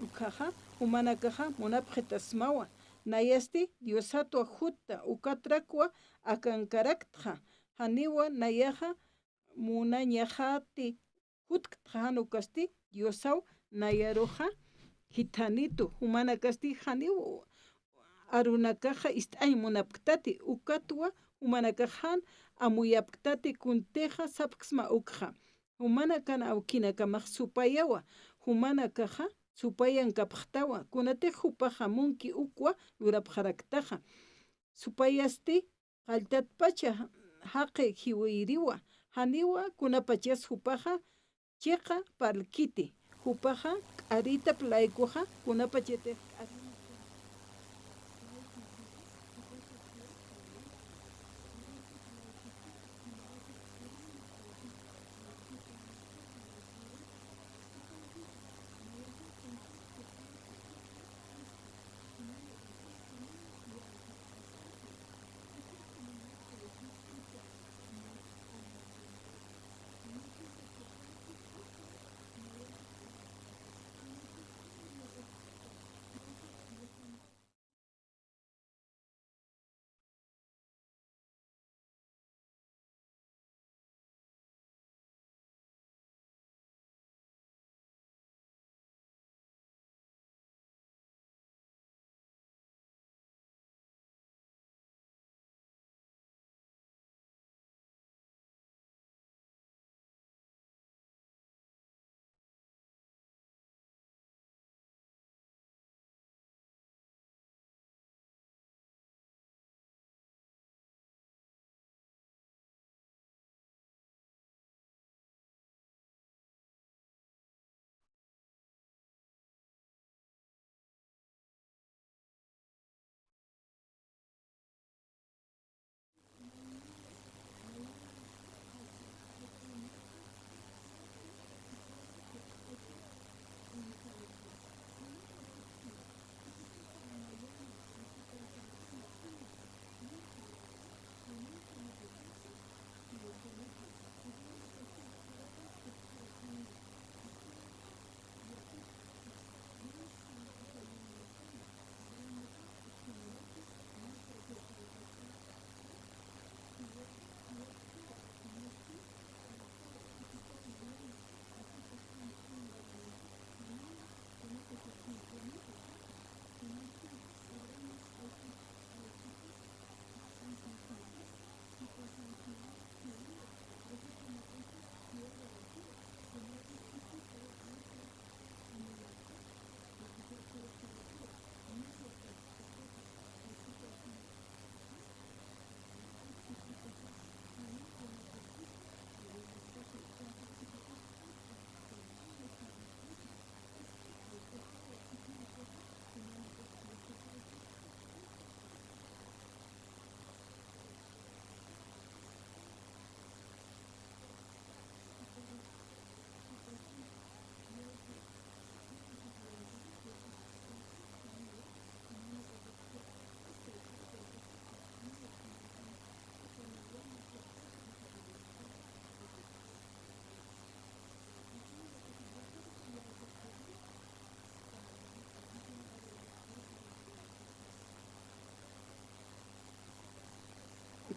Ukhaxa, jumanakaxa munapxitasmawa, nayasti Diosatwa jutta, ukatrakwa akankaraktxa, janiwa nayaxa munañaxati jutktxa, jan ukasti Diosaw nayaruxa jitanitu, jumanakasti janiw arunakaxa ist'añ munapktati, ukatwa jumanakax jan amuyapktati, kuntixa sapksma ukxa. Jumanakan awkinakamax supayawa, jumanakaxa supayankapxtawa, kunatix jupaxa munki ukwa lurapxaraktaxa. Supayasti qalltatpacha jaqi jiwiriwa, janiwa kunapachas jupaxa chiqa parlkiti, jupaxa k'aritap laykuxa, kunapachatix k'ari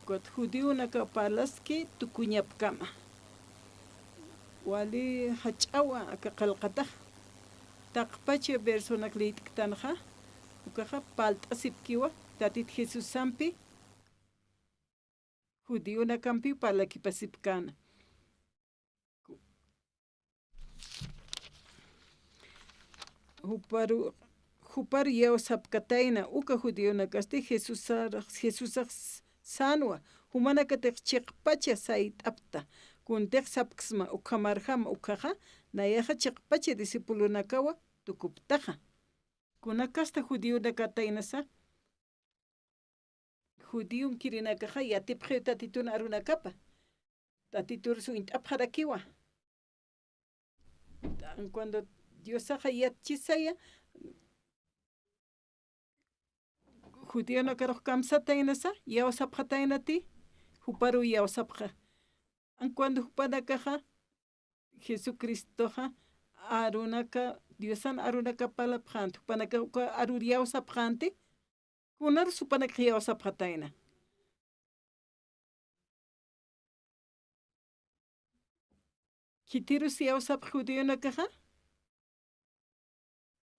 Ukat judionaka parlaski tukuñapkama. Wali jach'awa aka qillqatax. Taqpacha versonak liyt'ktanxa, ukaxa parlt'asipkiwa Tatit Jesusampi, judionakampiw parlakipasipkäna. Juparu, juparu iyawsapkatayna uka judionakasti Jesusar, Jesusax sänwa, jumanakatix chiqpacha sayt'apta, kuntix sapksma ukhamarjama ukkhaxa, nayaxa chiqpacha discipulonakawa tukuptaxa. Kunakasta judionakataynasa, judionkirinakaxa yatipxiw Tatitun arunakapa. Tatiturus uñt'apxarakiwa. Cuando Diosaxa yatchisaya, judionakarux kamsataynasa, iyawsapxataynati, juparu iyawsapxa. Cuando jupanakaxa, Jesucristoxa arunaka, Diosan arunaka parlapxänti, jupanakax uka arur iyawsapxänti, kunarus jupanakax iyawsapxatayna. Khitirus iyawsapxi judionakaxa,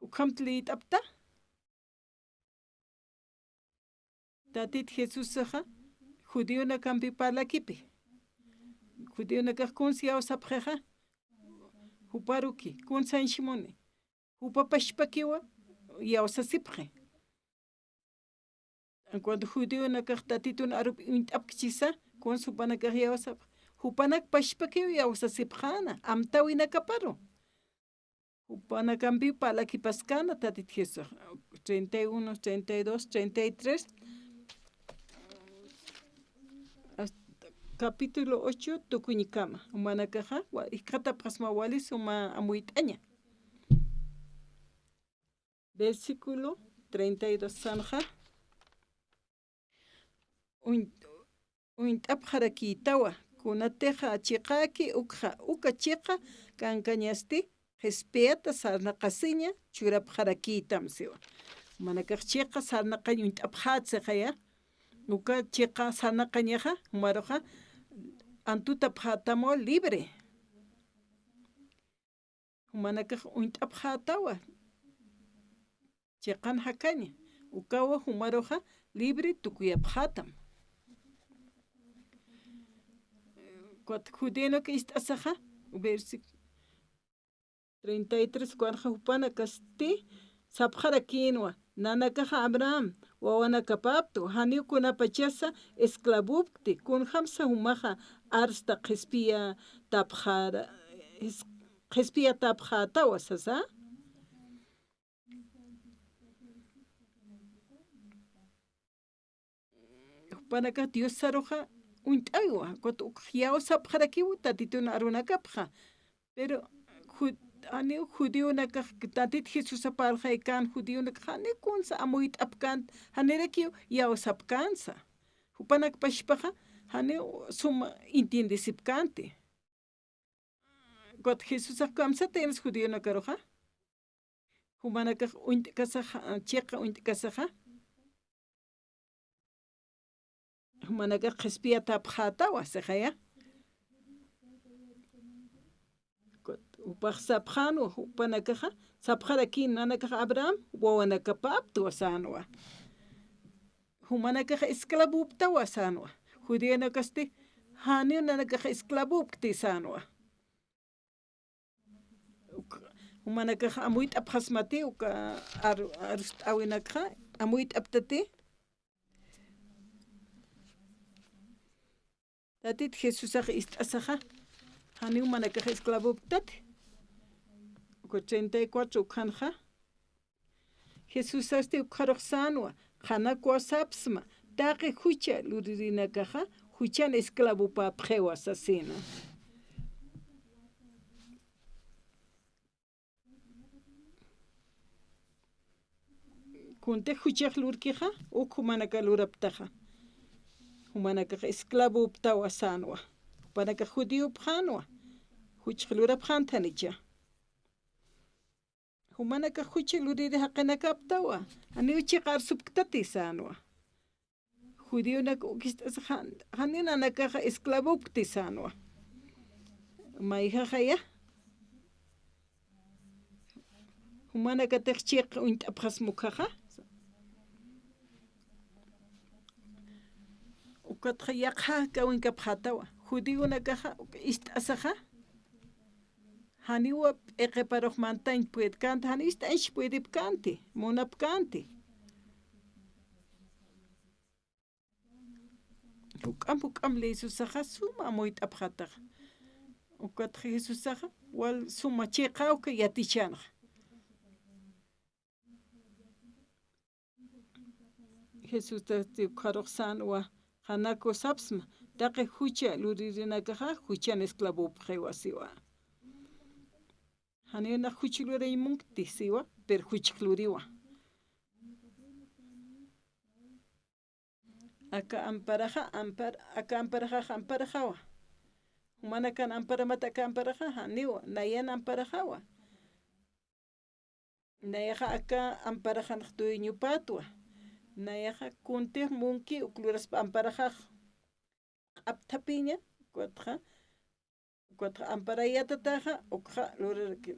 ukhamt liyt'apta. Tatit Jesusaxa judionakampi parlakipi. Judionakax kuns iyawsapxixa, juparuki, kun sañ Simoni. Jupa pachpakiwa iyawsasipxi. Cuando judionakax Tatitun arup uñt'apkchisa, kuns jupanakax iyawsapxi. Jupanak pachpakiw iyawsasipxäna, amtäwinakaparu. Jupanakampiw parlakipaskäna Tatit Jesús. Treinta y uno, treinta y dos, treinta y tres, hasta capítulo ocho tukuñkama. Jumanakaxa, wa, jikxatapxasma wali suma amuyt'aña. Versículo treinta y dos sanxa. Uñ-, uñt'apxarakïtawa, kunatixa chiqäki ukxa, uka chiqa kankañasti, qhispiyata sarnaqasiña churapxarakïtam siwa. Jumanakax chiqa sarnaqañ uñt'apxät sixaya, uka chiqa sarnaqañaxa, jumaruxa antutapxätamwa libre. Jumanakax uñt'apxätawa. Chiqan jakaña. Ukawa jumaruxa libre tukuyapxätam. Ukat judionak ist'asaxa, versi-, treinta y tres, ukanxa jupanakasti sapxarakïnwa, nanakaxa Abraham wawanakapaptwa, janiw kunapachasa esclavopkti, kunjamsa jumaxa arsta qhispiyatapxara-, qhispiyatapxätawa sasa. Jupanakax Diosaruxa uñt'awiwa, ukat uk iyawsapxarakiw Tatitun arunakapxa. Pero ju-, janiw judionakax Tatit Jesusa parlxaykän judionakax janiw kunsa amuyt'apkänti, janirakiw iyawsapkänsa. Jupanak pachpaxa janiw suma entiendesipkänti. Ukat Jesusax kamsataynasa judionakaruxa. Jumanakax uñt'kasaxa, chiqa uñt'kasaxa. Jumanakax qhispiyatapxätawa sixaya. Ukat jupax sapxänwa, jupanakaxa sapxarakïn nanakax Abraham wawanakapaptwa sänwa. Jumanakax esclavoptawa sänwa. Judionakasti, janiw nanakax esclavopkti sänwa. Uk, jumanakax amuyt'apxasmati, uka aru-, arust'äwinakxa, amuyt'aptati. Tatit Jesusax ist'asaxa, janiw jumanakax esclavopktati. Uka treinta y cuatro ukhanxa. Jesusasti ukxarux sänwa, qhanakwa sapsma, taqi jucha luririnakaxa, juchan esclavopäpxiwa sasina. Kuntix juchax lurkixa, uk jumanaka luraptaxa. Jumanakax esclavoptawa sänwa. Jupanakax judiopxänwa. Juchax lurapxänti janicha. Jumanakax jucha luriri jaqinakaptawa, janiw chiqa arsupktati sänwa. Judionak uk ist'asa jan-, janiw nanakaxa esclavopkti sänwa. Mayjaxaya. Jumanakatix chiqa uñt'apxasma ukhaxa. Ukatxa yaqha kawinkapxätawa. Judionakaxa uk ist'asaxa. Janiwa p'iqiparux mantañ puedkänti, janiw ist'añch puedipkänti, munapkänti. Juk'amp juk'amp leysusaxa suma amuyt'apxätaxa. Ukatxa Jesusaxa wal suma chiqa uka yatichänxa. Jesustati ukxarux sänwa, qhanaku sapxsma, taqi jucha luririnakaxa juchan esclavopxiwa siwa. Janiw nax juch lurañ munkti siwa, pero juchx luriwa. Aka amparaxa, ampar-, aka amparaxax amparaxawa. Jumanakan amparamat aka amparaxa, janiwa, nayan amparaxawa. Nayaxa aka amparaxanx dueñopätwa. Nayaxa kuntix munki uk luraspa amparaxax. Q'apthapiña, ukatxa, ukatxa amparayätataxa, ukxa luraraki.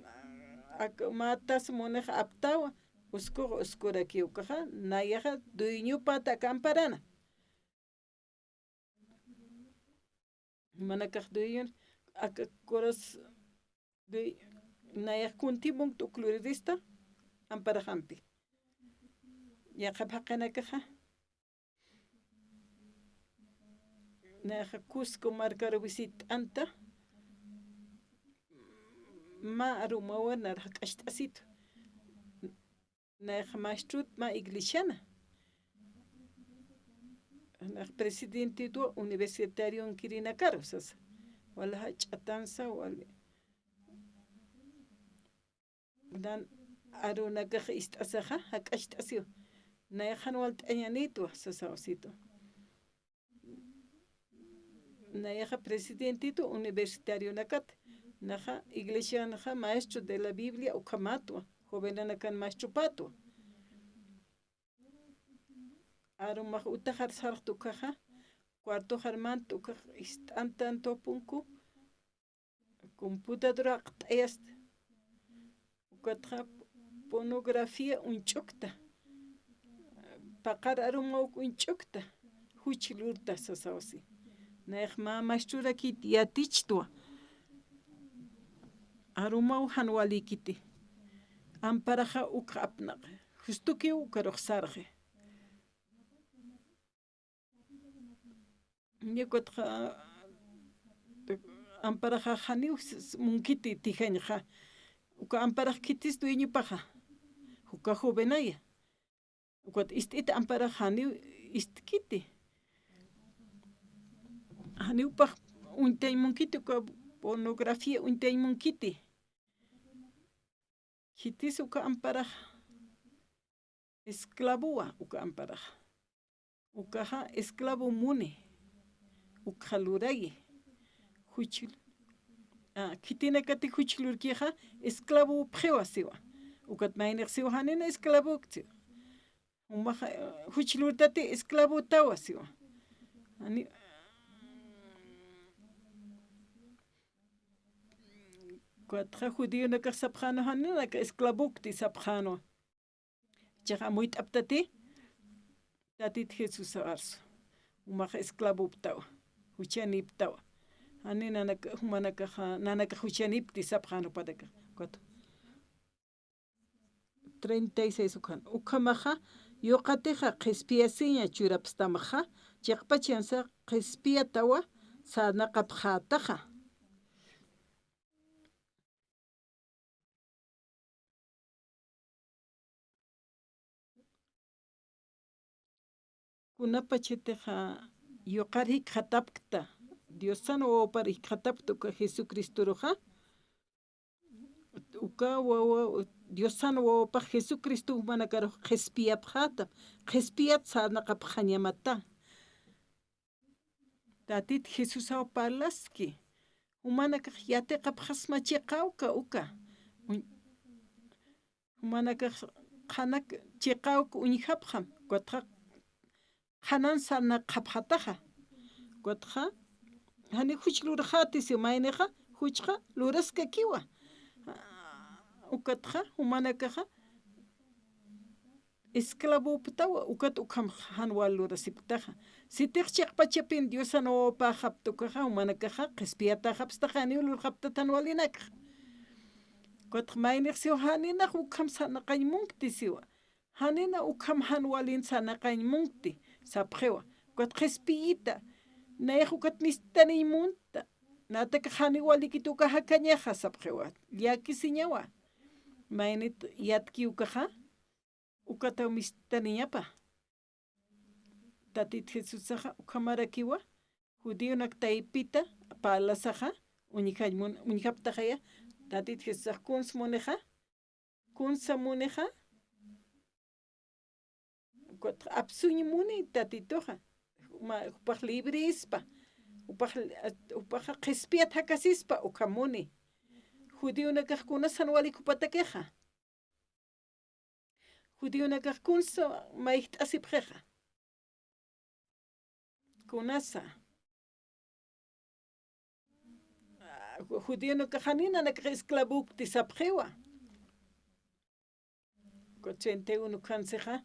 Ak-, mä tas munixa aptawa, uskux uskuraki ukxa, nayaxa dueñopäta aka amparana. Jumanakax dueñon, aka kuras dui-, nayax kunti munkta uk lurirista, amparaxampi. Yaqhip jaqinakaxa. Nayaxa Cusco markaru visit'anta, mä arumawa narax jak'acht'asitu. Nayaxa maestrot mä iglesiana. Nayax presidentitwa universitarionkirinakaru sasa. Wala jach'atansa, wali. Dan arunakax ist'asaxa, jak'acht'asiw. Nayax jan walt'añänitwa, sasaw situ. Nayaxa presidentitu universitarionakat, naxa iglesianxa maestro de la Biblia ukhamatwa, jovenanakan maestropätwa. Arumax utaxar sarxta ukkhaxa, cuartoxar mant ukkhax ist'antan tupunku, computadora q't'ayasta. Ukatxa pornografía uñch'ukta. Paqar arumaw uñch'ukta. Juch lurta sasaw si. Nayax mä maestrorakit yatichtwa. Arumaw jan walïkiti. Amparaxa uk apnaq. Justukiw ukarux sarxi. Ñä ukatxa amparaxa janiw s-, s-, munkiti tijañxa. Uka amparax khitis dueñopaxa. Uka jovenaya. Ukat ist'it amparax janiw istkiti. Janiw pax uñtañ munkiti, uka pornografía uñtañ munkiti. Khitis uka amparax. Esclavowa uka amparax. Ukaxa esclavo muni. Ukxa lurayi. Juch, ah, khitinakati juch lurkixa esclavopxiwa siwa. Ukat maynix siwa janina esclavokti. Umaxa, eh, juch lurtati esclavotawa siwa. Jani, ukatxa judionakax sapxänwa janinaka esclavokti sapxänwa. Chiqa amuyt'aptati, Tatit Jesús arsu. Umax esclavoptawa, juchanïptawa. Jani nanaka, jumanakaxa, nanaka juchanïpkti sapxänwa jupanakax. Cuatro. Treinta y seis ukhan. Ukhamaxa, yuqatixa qhispiyasiña churapstamxa, chiqpachansa qhispiyatawa sarnaqapxätaxa. Kunapachatixa yuqar jikxatapkta, Diosan wawapar jikxatapkta uka Jesucristoruxa, uka wawa, Diosan wawapax Jesucristo jumanakarux qhispiyapxäta, qhispiyat sarnaqapxañamata. Tatit Jesusaw parlaski, jumanakax yatiqapxasma chiqawka uka. Uñ-, jumanakax qhanak chiqawka uñjapxam, ukatxa qhanan sarnaqxapxataxa. Ukatxa, jani juch lurxäti siwa, maynixa juchxa luraskakiwa. Ukatxa, jumanakaxa, esclavoptawa, ukat ukham jan wal lurasipktaxa. Sitix chiqpachapin Diosan wawapäxapta ukaxa, jumanakaxa qhispiyatäxapstaxa, janiw lurxaptati jan walinakxa. Ukatxa maynix siwa, janinax ukham sarnaqañ munkti siwa. Janina ukham jan walin sarnaqañ munkti, sapxiwa. Ukat qhispiyita, nayax ukat mistaniñ munta. Natak janiw walikit uka jakañaxa, sapxiwa. Llakisiñawa. Maynit yatki ukaxa, ukataw mistaniñapa. Tatit Jesusaxa ukhamarakiwa, judionak taypita parlasaxa, uñjañ mun-, uñjaptaxaya, Tatit Jesusax kuns munixa, kunsa munixa, ukat apsuñ muni Tatituxa, ma-, jupax librispa, jupax, jupaxa qhispiyat jakasispa, ukham muni. Judionakax kunas jan walik jupatakixa. Judionakax kunsa mayjt'asipxixa. Kunasa. Ah, ju-, judionakax janinanakax esclavokti sapxiwa. Treinta y uno ukhansixa,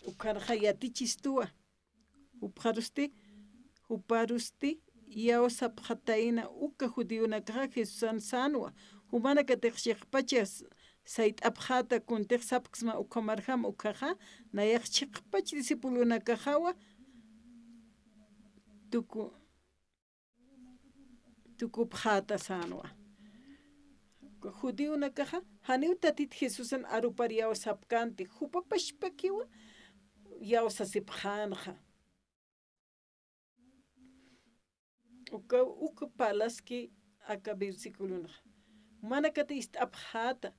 ukhanxa yatichistuwa. Jupxarusti, juparusti, iyawsapxatayna uka judionakaxa Jesusan sänwa. Jumanakatix chiqpacha s-, sayt'apxäta kuntix sapksma ukhamarjam ukkhaxa, nayax chiqpach discipulonakaxawa, tuku-, tukupxäta sänwa. Judionakaxa, janiw Tatit Jesusan arupar iyawsapkänti, jupa pachpakiwa iyawsasipxänxa. Uka, uka parlaski aka versiculonxa. Jumanakatix ist'apxäta.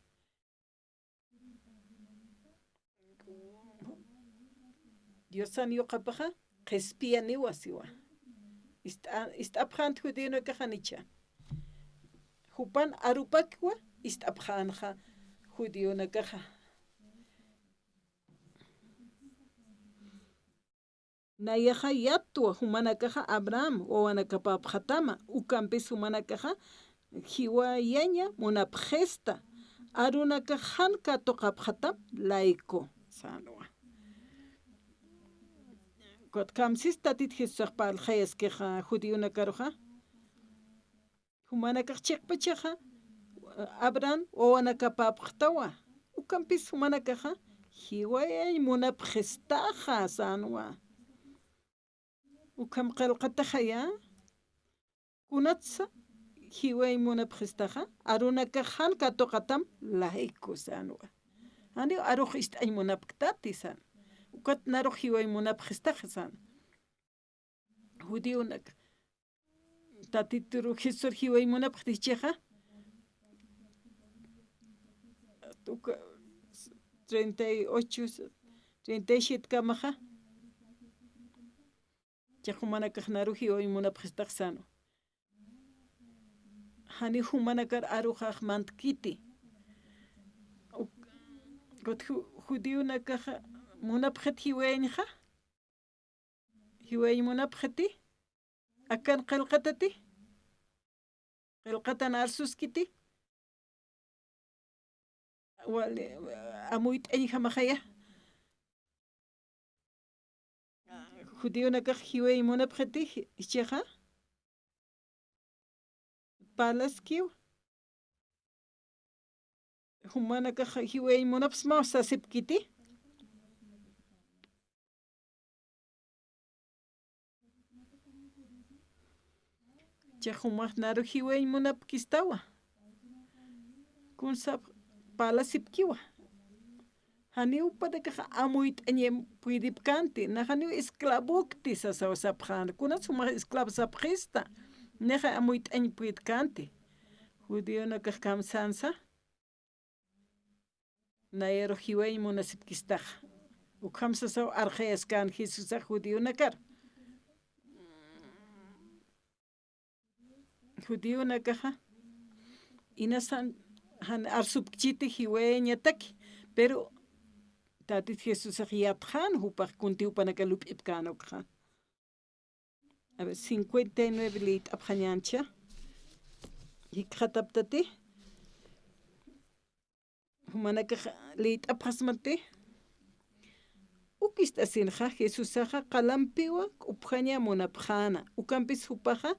Diosan yuqapaxa qhispiyaniwa siwa. Ist'a-, ist'apxänti judionakaxa janicha. Jupan arupakiwa ist'apxänxa judionakaxa. Nayaxa yatwa jumanakaxa Abraham wawanakapäpxatama, ukampis jumanakaxa jiwayaña munapxista, arunakax jan katuqapxatam layku, sänwa. Ukat kamsis Tatit Jesusax parlxayaskixa judionakaruxa. Jumanakax chiqpachaxa, Abraham wawanakapäpxtawa. Ukampis jumanakaxa, jiwayañ munapxistaxa, sänwa. Ukham qillqataxaya, kunatsa jiwayañ munapxistaxa, arunakax jan katuqatam layku, sänwa. Janiw arux ist'añ munapktati, sän. Ukat narux jiwayañ munapxistaxa, sän. Judionak. Tatituru Jesús jiwayañ munapxti chixa. Uka treinta y ocho, treinta y siete kamaxa. Chixa jumanakax naru jiwayañ munapxistax sänwa. Jani jumanakar aruxax mantkiti. Uk-, ukat ju-, judionakaxa munapxit jiwayañxa. Jiwayañ munapxiti, akan qillqatati, qillqatan arsuskiti, wali, amuyt'añjamaxaya. Judionakax jiwayañ munapxiti, jichhaxa. Parlaskiw. Jumanakax jiwayañ munapxsmaw sasipkiti. Chixa jumax naru jiwayañ munapkistawa. Kunsap parlasipkiwa. Janiw jupanakax amuyt'añ puydipkänti, nax janiw esclavokti sasaw sapxän, kunas jumax esclavo sapxista, nax amuyt'añ puydkänti. Judionakax kamsänsa, nayarux jiwayañ munasipkistax. Ukham sasaw arxayaskän Jesusax judionakar. Judionakaxa, inasan jan arsupkchiti jiwayañataki, pero Tatit Jesusax yatxän, jupax kunti jupanaka lup'ipkän ukxa. A ver, cincuenta y nueve liyt'apxañäncha. Jikxataptati. Jumanakax liyt'apxasmati. Uk ist'asinxa, Jesusaxa qalampiwa k'upjaña munapxäna. Ukampis jupaxa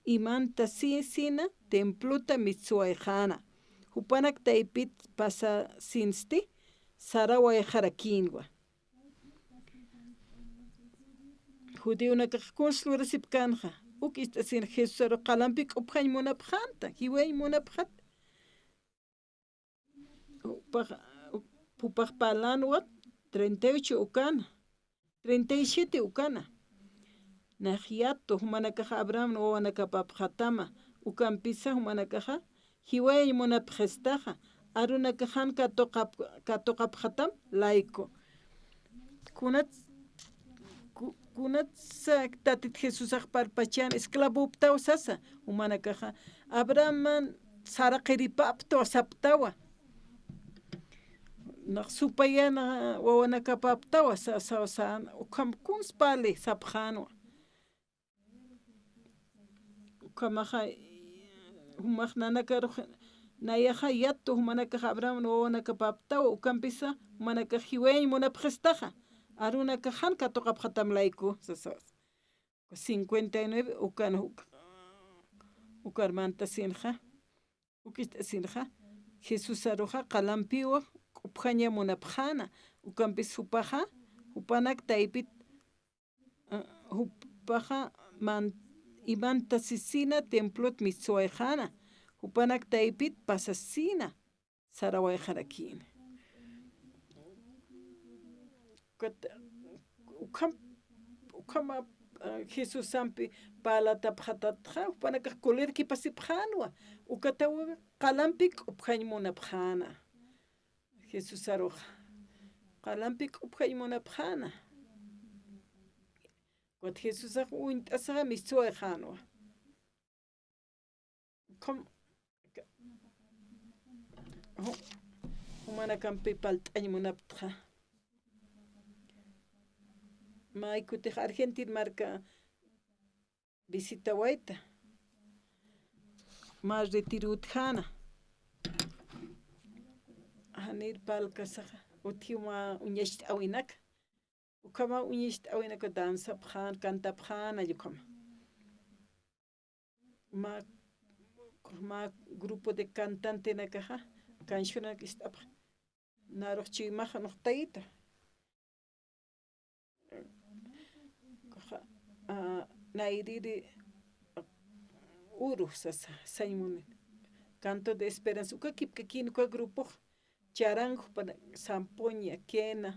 imantasi-, sina templota mistsuwayxäna. Jupanak taypit pasasinsti sarawayxarakïnwa. Judionakax kuns lurasipkänxa, uk ist'asin Jesusaru qalampi k'upjañ munapxänta, jiwayañ munapxät. Jupax, jupax parlänwa treinta y ocho ukana, treinta y siete ukana. Nax yattu jumanakaxa Abraham wawanakapapxatama, ukampisa jumanakaxa jiwayañ munapxistaxa, arunakax jan katuqap-, katuqapxatam layku. Kunat, ku-, kunatsa Tatit Jesusax parpachan esclavoptaw sasa, jumanakaxa Abrahamman saraqiripaptawa saptawa. Nax supayana wawanakapaptawa sa-, sa-, sa-, ukham kuns parli sapxänwa. Ukhamaxa, jumax nanakarux, nayaxa yattu jumanakax Abraham wawanakapaptawa, ukampisa jumanakax jiwayañ munapxistaxa, arunakax jan katuqapxatam layku, sasa. Cincuenta y nueve, ukan uk-, ukar mantasinxa, uk ist'asinxa, Jesusaruxa qalampiwa k'upjaña munapxäna, ukampis jupaxa, jupanak taypit, ah, jupaxa man-, imantasisina templot mistsuwayxäna, jupanak taypit pasasina sarawayxarakïna. Ukat, ukham, ukhama, ah, Jesusampi parlatapxatatxa, jupanakax colerkipasipxänwa, ukataw qalampi k'upjañ munapxäna. Jesusaruxa qalampi k'upjañ munapxäna. Ukat Jesusax uñt'asaxa mistsuwayxänwa. Ukham, ju-, jumanakampi parlt'añ munaptxa. Mä kutix Argentina marka visitawayta. Mä retiro utjäna. Janir parlkasaxa, utji mä uñacht'äwinak. Ukhama uñacht'äwinaka danzapxän, cantapxän, ukhama. Mä, mä grupo de cantantenakaxa, cancionanak ist'apxän. Narux chuymax nuqtayita. Ukaxa, ah, nayrïri, ah, uru sasa, sañ munin. Canto de esperanza, uka kipkakïn uka grupox, charango, pana, zampoña, quena,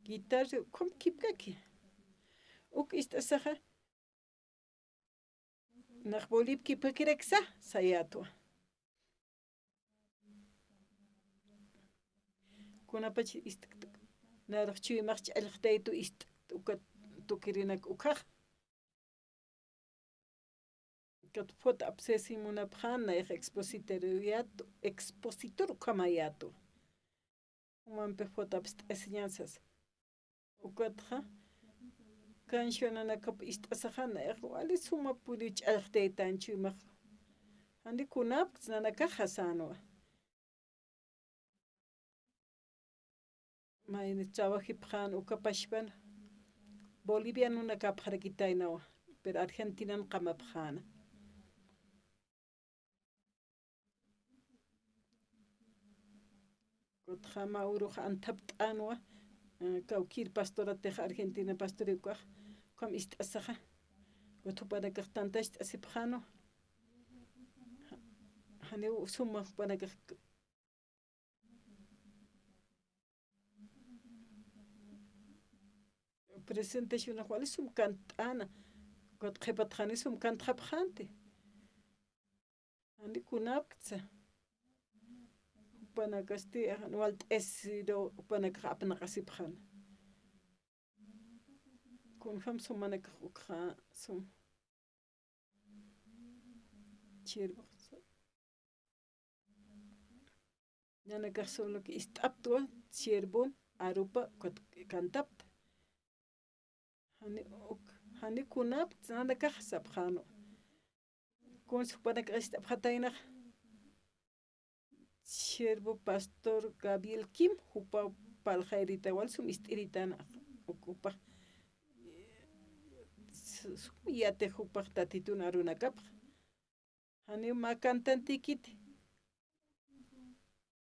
guitarra, ukham kipkaki. Uk ist'asaxa, nax Bolivia kipkakiraksa, sayätwa. Kunapach ist'kta, narux chuymax ch'allxtaytu ist'kta, ukat tukirinak ukhax. Ukat foto apsesiñ munapxän, nayax expositor yätu, expositor ukhamäyätu. Jumampi foto apst'asiñäni sasa. Ukatxa, cancionanakap ist'asaxa, nayax wali suma puriw ch'allxtaytan chuymax. Jani kunapkts nanakaxa sänwa. Mayni trabajipxän uka pachpan bolivianonakapxarakitaynawa, pero Argentinan qamapxäna. Ukatxa mä urux anthapt'änwa, eh, kawkïr pastoratix Argentina pastori ukax, ukham ist'asaxa. Ukat jupanakax tantacht'asipxänwa. Janiw suma jupanakax presentacionax wali sum kant'äna, ukat qhipat jani sum kantxapxänti. Jani kunapktsa. Jupanakasti, jan walt'asiru, jupanakax apnaqasipxäna. Kunjam sumanakax ukxa sum. Siervo. Nanakax solo que ist'aptwa, siervon. arupa ukat cantapta. Jani uk, jani kunaptsa nanakax sapxäna. Kuns jupanakax ist'apxataynaxa. Siervo pastor Gabriel Kim, jupa parlxayrita wal sum ist'iritan, jupax sum yatix jupax Tatitun arunakapxa. Janiw mä cantantikiti.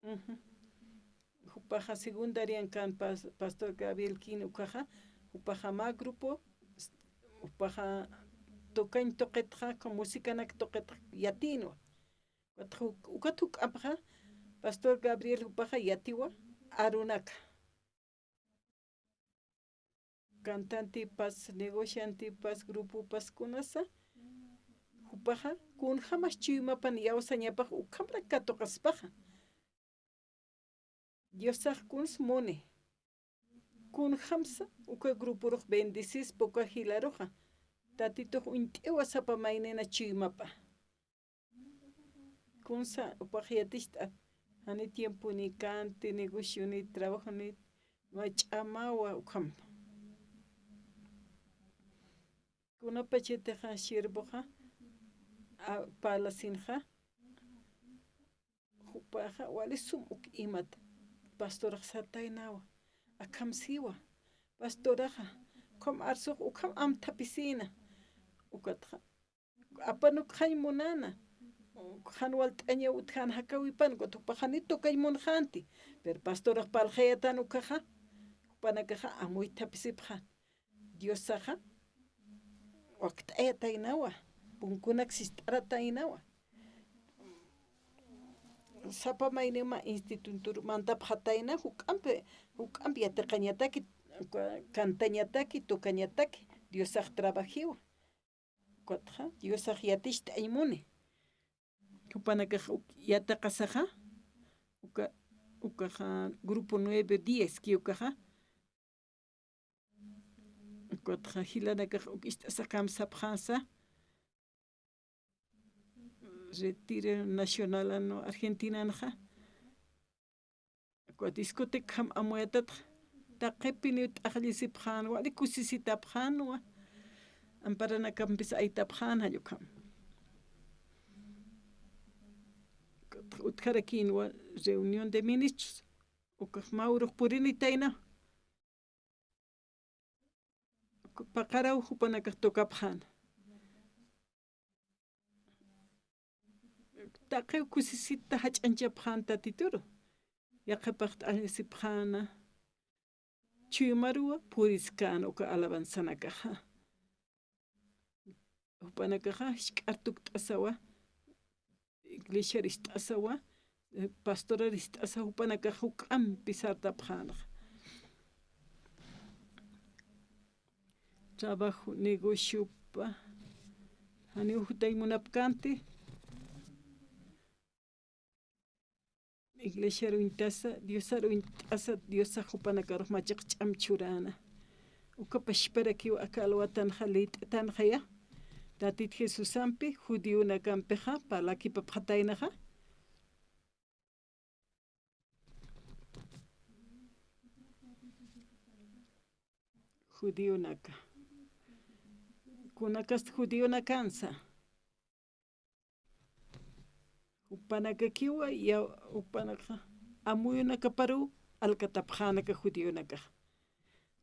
Ujú. Jupaxa secundarian kan pas-, pastor Gabriel Kim ukaxa, jupaxa mä grupo, jupaxa tokañ tuqitxa, como musicanak tuqitxa yatïnwa. Ukat ju-, ukat juk'ampxa, pastor Gabriel jupaxa yatiwa arunaka. Cantantipas, negociantipas, grupopas kunasa, jupaxa, kunjamas chuymapan iyawsañapax ukhamrak katuqaspaxa. Diosax kuns muni. Kunjamsa uka gruporux bendecispa uka jilaruxa. Tatitux uñt'iwa sapa maynina chuymapa. Kunsa jupax yaticht'at, jani tiemponi kanti, negocioni, trabajonit, mä ch'amawa ukham. Kunapachatixa siervoxa, a, parlasinxa, jupaxa wali sum uk imat, pastorax sartaynawa, akham siwa, pastoraxa, ukham arsux, ukham amthapisïna, ukatxa, apan ukxañ munäna, jan walt'añaw utjäna jakawipan, ukat jupax jani tukañ munxänti, pero pastorax parlxayätan ukaxa, jupanakaxa amuythapisipxän. Diosaxa, wakt'ayataynawa, punkunak sist'arataynawa. Sapa mayniw mä institutur mantapxatayna, juk'amp, juk'amp yatiqañataki, cantañataki, tukañataki, Diosax trabajiwa. Ukatxa, Diosax yaticht'añ muni. Jupanakax uk yatiqasaxa, uka, ukaxa grupo nueve diez ki ukaxa, ukatxa jilanakax uk ist'asakam sapxänsa, Retiro Nacional anu Argentinanxa. Ukat discotecaxam amuyatatxa, taqipiniw t'aqllisipxän, wali kusisitapxänwa, amparanakampis aytapxän jall ukham. Utjarakïnwa reunión de ministros, ukax mä urux purinitayna. Paqaraw jupanakax tocapxän. Taqiw kusisita jach'añchapxän Tatituru. Yaqhipax t'aqllisipxäna. Chuymaruwa puriskän uka alabanzanakaxa. Jupanakaxa jisk'ar tukt'asawa, iglesiar ist'asawa, eh, pastorar ist'asawa, jupanakax juk'ampi sartapxänxa. Trabajo, negociopa, janiw jutañ munapkänti. Iglesiar uñtasa, Diosar uñt'asa, Diosax jupanakarux machiq ch'amp churäna. Uka pachparakiw aka alwatanxa liyt'atanxaya. Tatit Jesusampi, judionakampixa, parlakipapxataynaxa. Judionaka. Kunakasti judionakansa. Jupanakakiwa, ya, jupanaka amuyunakaparuw alkatapxänaka judionakax.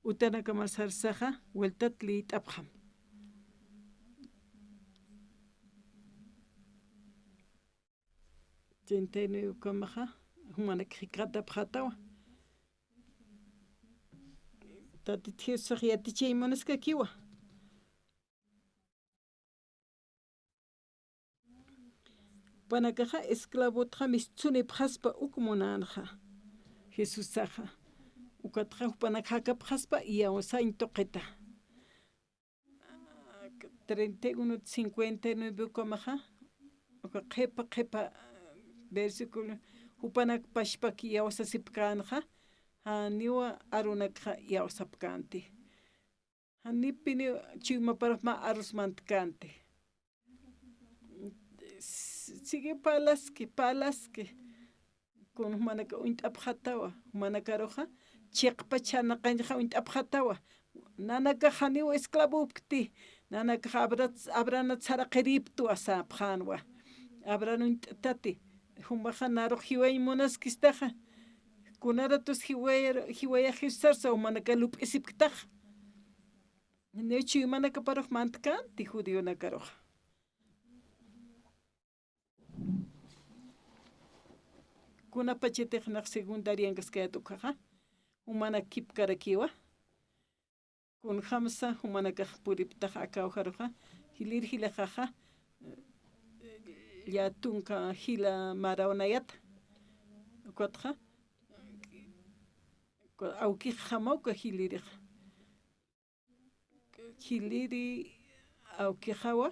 Utanakamas sarsaxa, vueltat liyt'apxam. Treinta y nueve ukamaxa, jumanak jikxatapxätawa. Tatit Jesusax yatichañ munaskakiwa. Jupanakaxa esclavotxa mistsunipxaspa uk munänxa Jesusaxa. Ukatxa jupanak jakapxaspa iyawsañ tuqita. Treinta y uno cincuenta y nueve ukamaxa, uka qhipa qhipa versículo, jupanak pachpak iyawsasipkänxa, janiwa arunakxa iyawsapkänti. Janipiniw chuymaparux mä arus mantkänti. Sigue parlaski, parlaski. Kun jumanak uñt'apxätawa, jumanakaruxa chiqpach sarnaqañxa uñt'apxatawa. Nanakax janiw esclavopkti, nanakax abra-, abranat saraqiriptwa sapxänwa. Abran uñt'tati, jumaxa narux jiwañ munaskistaxa. Kunaratus jiwayar-, jiwayaxisarsa jumanaka lup'isipktaxa. Niw chuymanakaparux mantkänti judionakaruxa. Kunapachatix nax secundariankaskayät ukhaxa, jumanak kipkarakiwa. Kunjamsa jumanakax puriptaxa aka ujaruxa, jilïr jilaxaxa, llätunka jila marawnayata. Ukatxa, awkixjamaw uka jilïrixa. Jilïri awkixawa,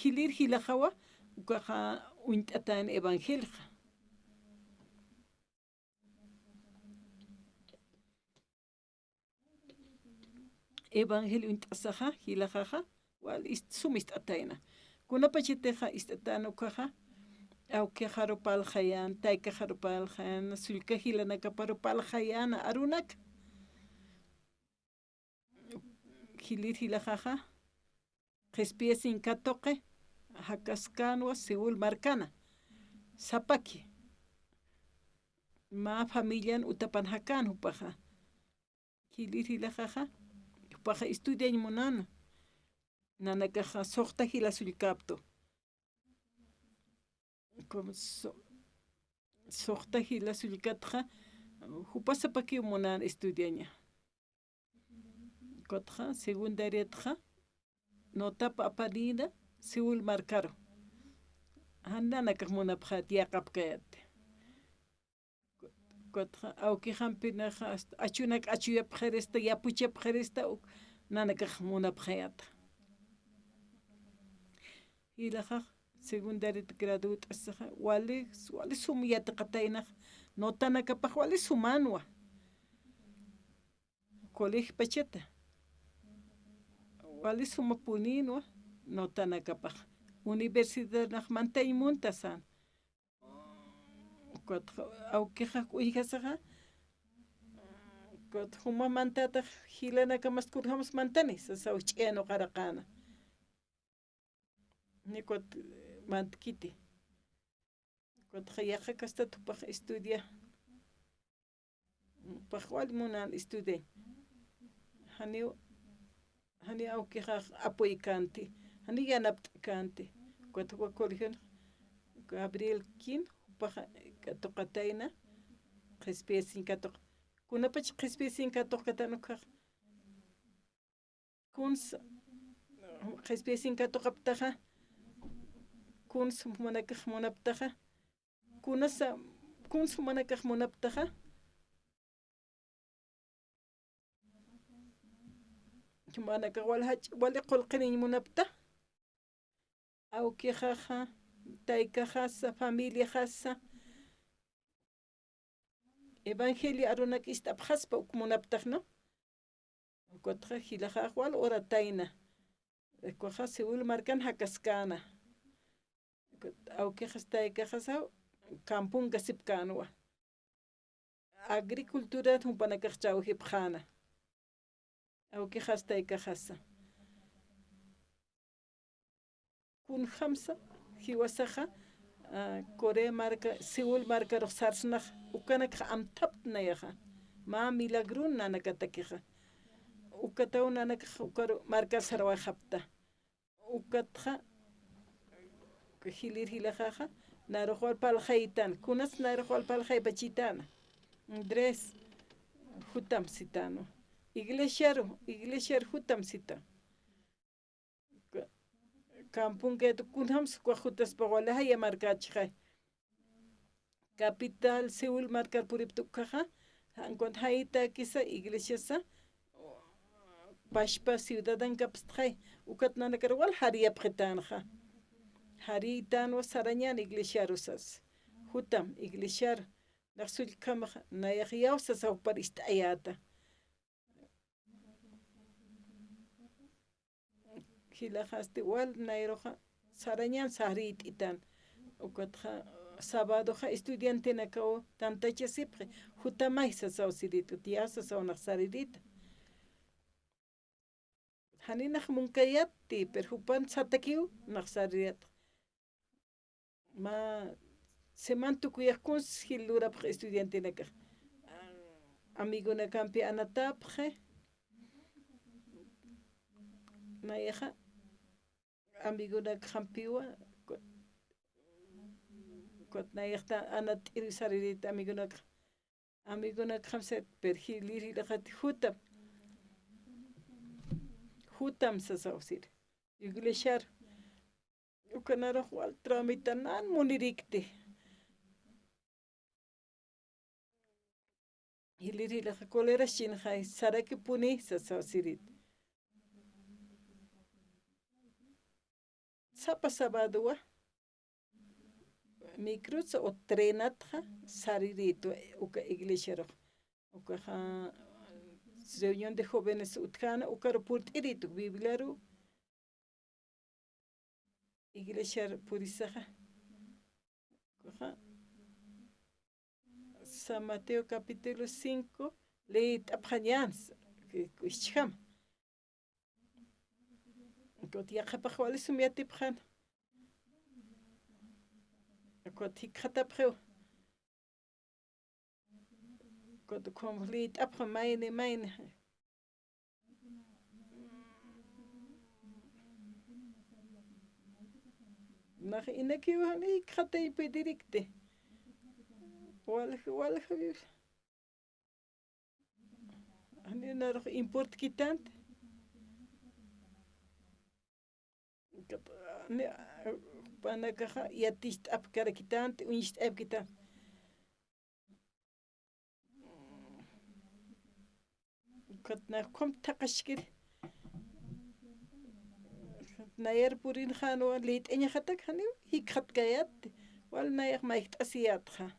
jilïr jilaxawa, ukaxa uñt'atän evangelioxa. Evangelio uñt'asaxa, jilaxaxa, wal ist-, sum ist'atayna. Kunapachatixa ist'atän ukaxa, awkixaru parlxayän, taykaxaru parlxayän, sullka jilanakaparu parlxayän, arunaka. Jilïr jilaxaxa, qhispiyasiñ katuqi jakaskänwa Seúl markana, sapaki. Mä familian utapanxakän jupaxa. Jilïr jilaxaxa, jupaxa estudiañ munäna. Nanakaxa suxta jila sullkäptu. Como su-, suxta jila sullkatxa, jupa sapakiw munän estudiaña. Ukatxa, secundariatxa, notap apanïna, Seúl markaru. Jan nanakax munapxät, yäqapkayät. Ukatxa, awkixampinaxa, hasta achunak achuyapxirista, yapuchapxirista, uk-, nanakax munapxayät. Jilaxax, secundariat grado ut'asaxa, wali, wali sum yatiqataynax, notanakapax wali sumänwa. Colegio pachata. Wali sumapunïnwa, notanakapax. Universidadnax mantañ munta sän. Ukatxa, awkixax uñjasaxa, ukat juma mantätax jilanakamas kunjams mantani, sasaw ch'in uqaraqäna. Niy ukat mantkiti. Ukatxa yaqha kastat jupax estudia. Jupax wal munan estudiañ. Janiw, janiw awkixax apoykänti. Janiw yanapt'känti. Ukat jupa colegio Gabriel Quin, jupax katuqatayna, qhispiyasiñ katuq. Kunapach qhispiyasiñ katuqkatan ukkhax. Kuns, qhispiyasiñ katuqaptaxa, kuns jumanakax munaptaxa, kunasa, kuns jumanakax munaptaxa, jumanakax wal jach-, wali qullqiniñ munapta, awkixaxa, taykaxasa, familiaxasa, evangelio arunak ist'apxaspa uk munaptax, ¿no? Ukatxa jilaxax wal uratayna. Ukatxa Seúl markan jakaskäna. Ukat awkixas taykaxasaw camponkasipkänwa. Agriculturat jumpanakax chawjipxäna. Awkixas taykaxasa. Kunjamsa, jiwasaxa, ah, Corea marka, Seúl markarux sarsnax, ukanakxa amthaptxa nayaxa. Mä milagrun nanakatakixa. Ukataw nanakax ukaru markar sarwayxapta. Ukatxa, jilïr jilaxaxa, nayrux wal parlxaytan, kunas nayrux wal parlxaypachitäna. Andrés, jutam sitänwa. Iglesiaru, iglesiaru jutam sita. Ka-, camponkayat kunjams ukax jutaspa wali jaya markächixay. Capital Seúl markar puripta ukkhaxa, jan cuando jayitäkisa iglesiasa, pachpa ciudadankapstxay, ukat nanakar wal jariyapxitänxa. Jariytänwa sarañän iglesiaru sas. Jutam iglesiaru, nax sullkhamax, nayax iyawsa sawpar ist'ayäta. Jilaxasti wal nayruxa sarañän sarït'itan. Ukatxa, Sabadoxa estudiantenakaw tantachasipxi, jutamay sasaw sirït, utya sasaw nax sarirïta. Janinax munkayätti, pero jupan satakiw nax sarirït. Mä seman tukuyax kuns jil lurapxi estudiantenakax. Amigonakampi anatapxi. Nayaxa amigonakxampiwa, ku-, kut nayaxta anat'iru sarirït amigonakxa. Amigonakxam sat, pero jilïr jilaxat jutam. Jutam sasaw sir. Iglesiar. Ukanarux wal tramitanan munirïkti. Jilïr jilaxa coleras chinxay, sarakipuni sasaw sirït. Sapa sabadowa microtsa o trenatxa sarirïtwa uka iglesiarux. Ukaxa reunión de jóvenes utjäna, ukaru purt'irïtwa Bibliaru. Iglesiar purisaxa. Ukaxa San Mateo capítulo cinco, leyt'apxañän, ischjama. Kut yaqhipax wali sum yatipxän. Kut jikxatapxiw. Kut ukham leyt'apxa mayni, mayni. Nax inakiw jan jikxatay pedirikti. Walja, walja, Janiw narux importkitänti. Ni, jupanakaxa yaticht'apkarakitänti, uñicht'ayapkitänti. Ukat nax ukham thaqhaskiri. Nayar purinxänwa leyt'añaxatak janiw jikxatkayätti. Wal nayax mayjt'asiyätxa.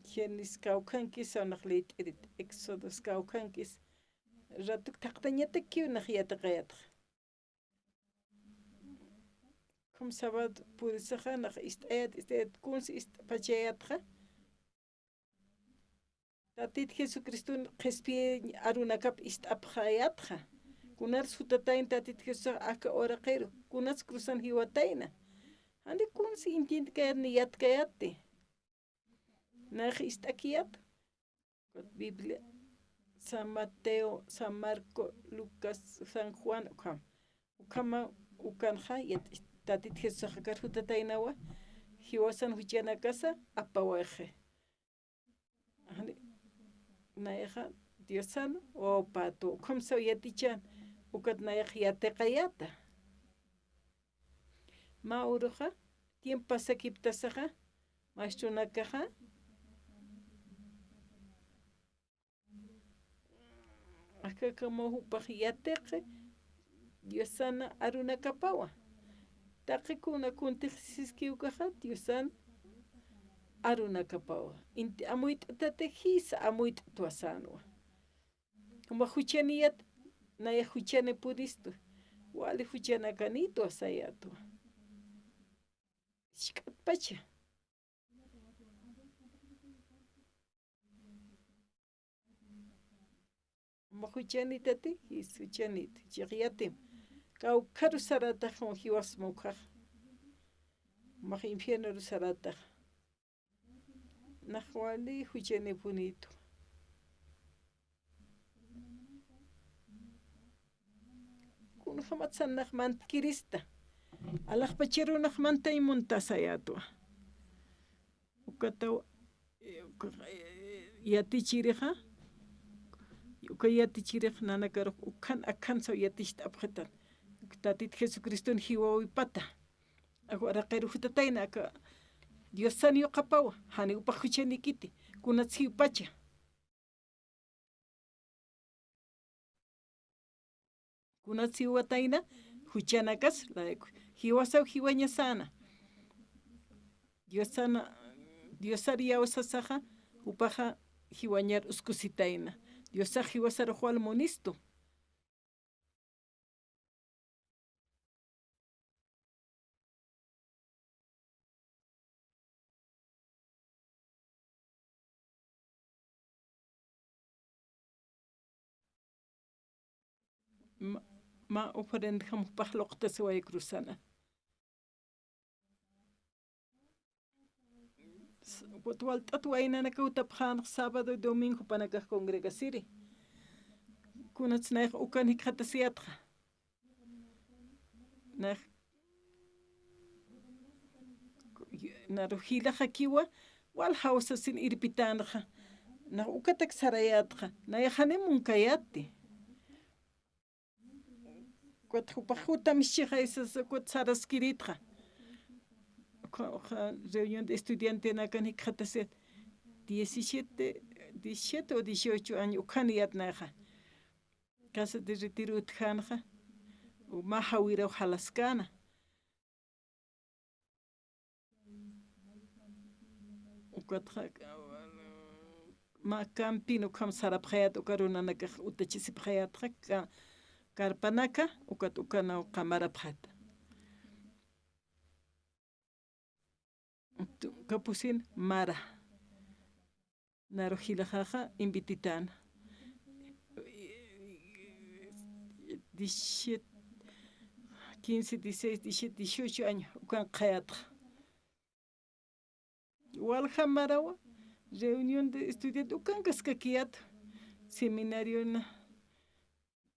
Génesis kawkhankis, awnax leyt'irit, Éxodos kawkhankis, ratuk thaqtañatakiw nax yatiqayätxa. Ukham sábado purisaxa nax ist'ayät, ist'ayät, kuns ist'apachayätxa. Tatit Jesucriston qhispiy arunakap ist'apxayätxa. Kunars jutatayna Tatit Jesusax aka uraqiru, kunas cruzan jiwatayna. Jani kuns entiendkayät ni yatkayäti. Nax ist'akiyät. Biblia, San Mateo, San Marco, Lucas, San Juan, ukham. Ukhama, ukanxa, yat-, Tatit Jesusax akar jutataynawa, jiwasan juchanakasa, apawayxi. Jani, nayaxa Diosan wawapät, ukham saw yatichan, ukat nayax yatiqayäta. Mä uruxa, tiempo pasakiptasaxa, maestronakaxa, akakamaw jupax yatiqi, Diosana arunakapawa. Taqi kuna kuntix siskiw ukaxa, Diosan arunakapawa. Inti amuyt'atati jisa amuyt'twa sänwa. Jumax juchaniyät, nayax juchanipunistu. Wali juchanakanïtwa sayätwa. Jisk'atpacha. Jumax juchanïtati, jis juchanït, chiq yatim. Kawkharu sarätax, jiwas mukhax. Jumax infiernoru sarätax. Nax wali juchanipunïtwa. Kunjamatsa nax mantkirista. Alaxpacharu nax mantañ munta sayätwa. Ukataw, eh, uka, eh, yatichirixa, uka yatichirix nanakarux ukhan akhan saw yaticht'apxitan. Tatit Jesucriston jiwawipata. Aka uraqiru jutatayna aka Diosan yuqapawa, jani jupax juchanikiti, kunats jiwpacha. Kunats jiwatayna, juchanakas, layku, jiwasaw jiwañasäna. Diosana, Diosar iyawsasaxa, jupaxa jiwañar uskusitayna. Diosax jiwasarux wal munistu. Ma, ma ofrendjam jupax luqtasiway cruzana. S-, ukat walt'at waynanakaw utapxänx sábado y domingo jupanakax congregasiri. Kunats nayax ukan jikxatasiyätxa. Nayax, naru jilaxakiwa, walja usasin irpitänxa. Nax ukatak sarayätxa. Nayax janiw munkayätti. Ukat jupax jutam jichhaxa sasa ukat saraskirïtxa. Uka, uka reunión de estudiantenakan jikxatasiyät. Diecisiete, diecisiete o dieciocho año ukhaniyät nayaxa. Casa de retiro utjänxa. Mä jawiraw jalaskäna. Ukatxa, mä campin ukham sarapxayät, ukaru nanakax utachisipxayätxa, ka-, carpanaka, ukat ukanaw qamarapxäta. Uka pusin mara. Naru jilaxaxa invititäna. Diecisiete, quince, dieciséis, diecisiete, dieciocho año, ukan qhayatxa. Walja marawa, reunión de estudiante, ukankaskakiyät, seminariona.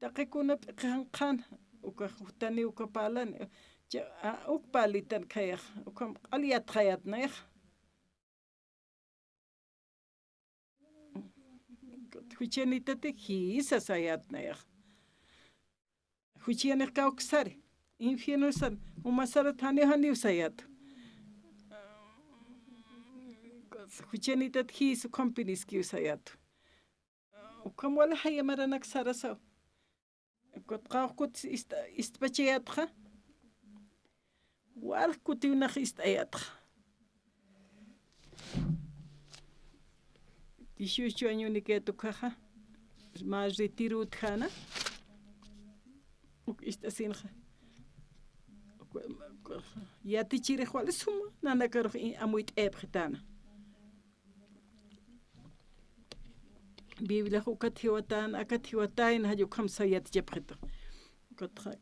Taqikuna p'iqanqan, uka jutani, uka parlani, cha, a, uk parlitan khayax, ukham q'al yatxayät nayax. Juchanïtati jïsa sayät nayax. Juchanix kawksari, infierno san, uma sarat janiw janiw sayät. Juchanïtat jïsa ukhampiniskiw sayät. Ukham wali jaya maranak sarasaw. Ukat qawqkut ist-, istpachayätxa. Walj kutiw nax ist'ayätxa. Dieciocho añonikayät ukkhaxa. Mä retiro utjäna. Uk ist'asinxa. Yatichirix wali suma nanakarux i-, amuyt'ayapxitäna. Bibliax ukat jiwatän, akat jiwatayna, jall ukham sayatichapxitu. Ukatxa,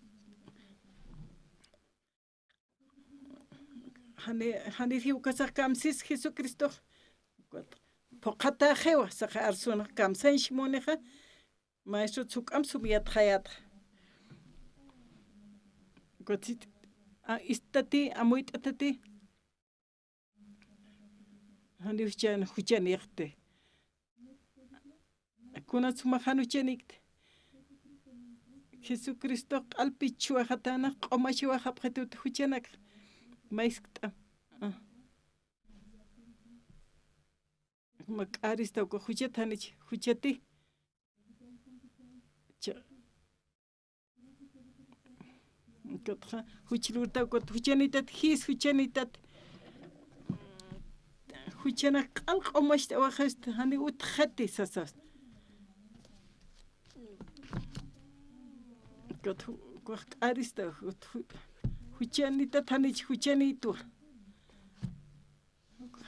jani, jani jiwkasax kamsis Jesucristox. Ukat, phuqhatäxiwa, saxa arsunax kamsañ Simunixa, maestro, juk'amp sum yatxayätxa. Ukat, a, ist'ati, amuyt'atati. Janiw juchan, juchanïxti. Kunats jumax jan juchanïkti. Jesucristox q'alpich jiwaxatäna, q'umachiwaxapxituti juchanakxa. Mayskt'am. A. Juma k'arista uka juchat janich, juchati. Cha. Ukatxa, juch lurta, ukat juchanïtat, jïs juchanïtat. Juchanak q'al q'umacht'awaxista, jani utjati sasas. Ukat ju-, ukax k'arista, ju-, ju-, juchanïtat, janich juchanïtwa.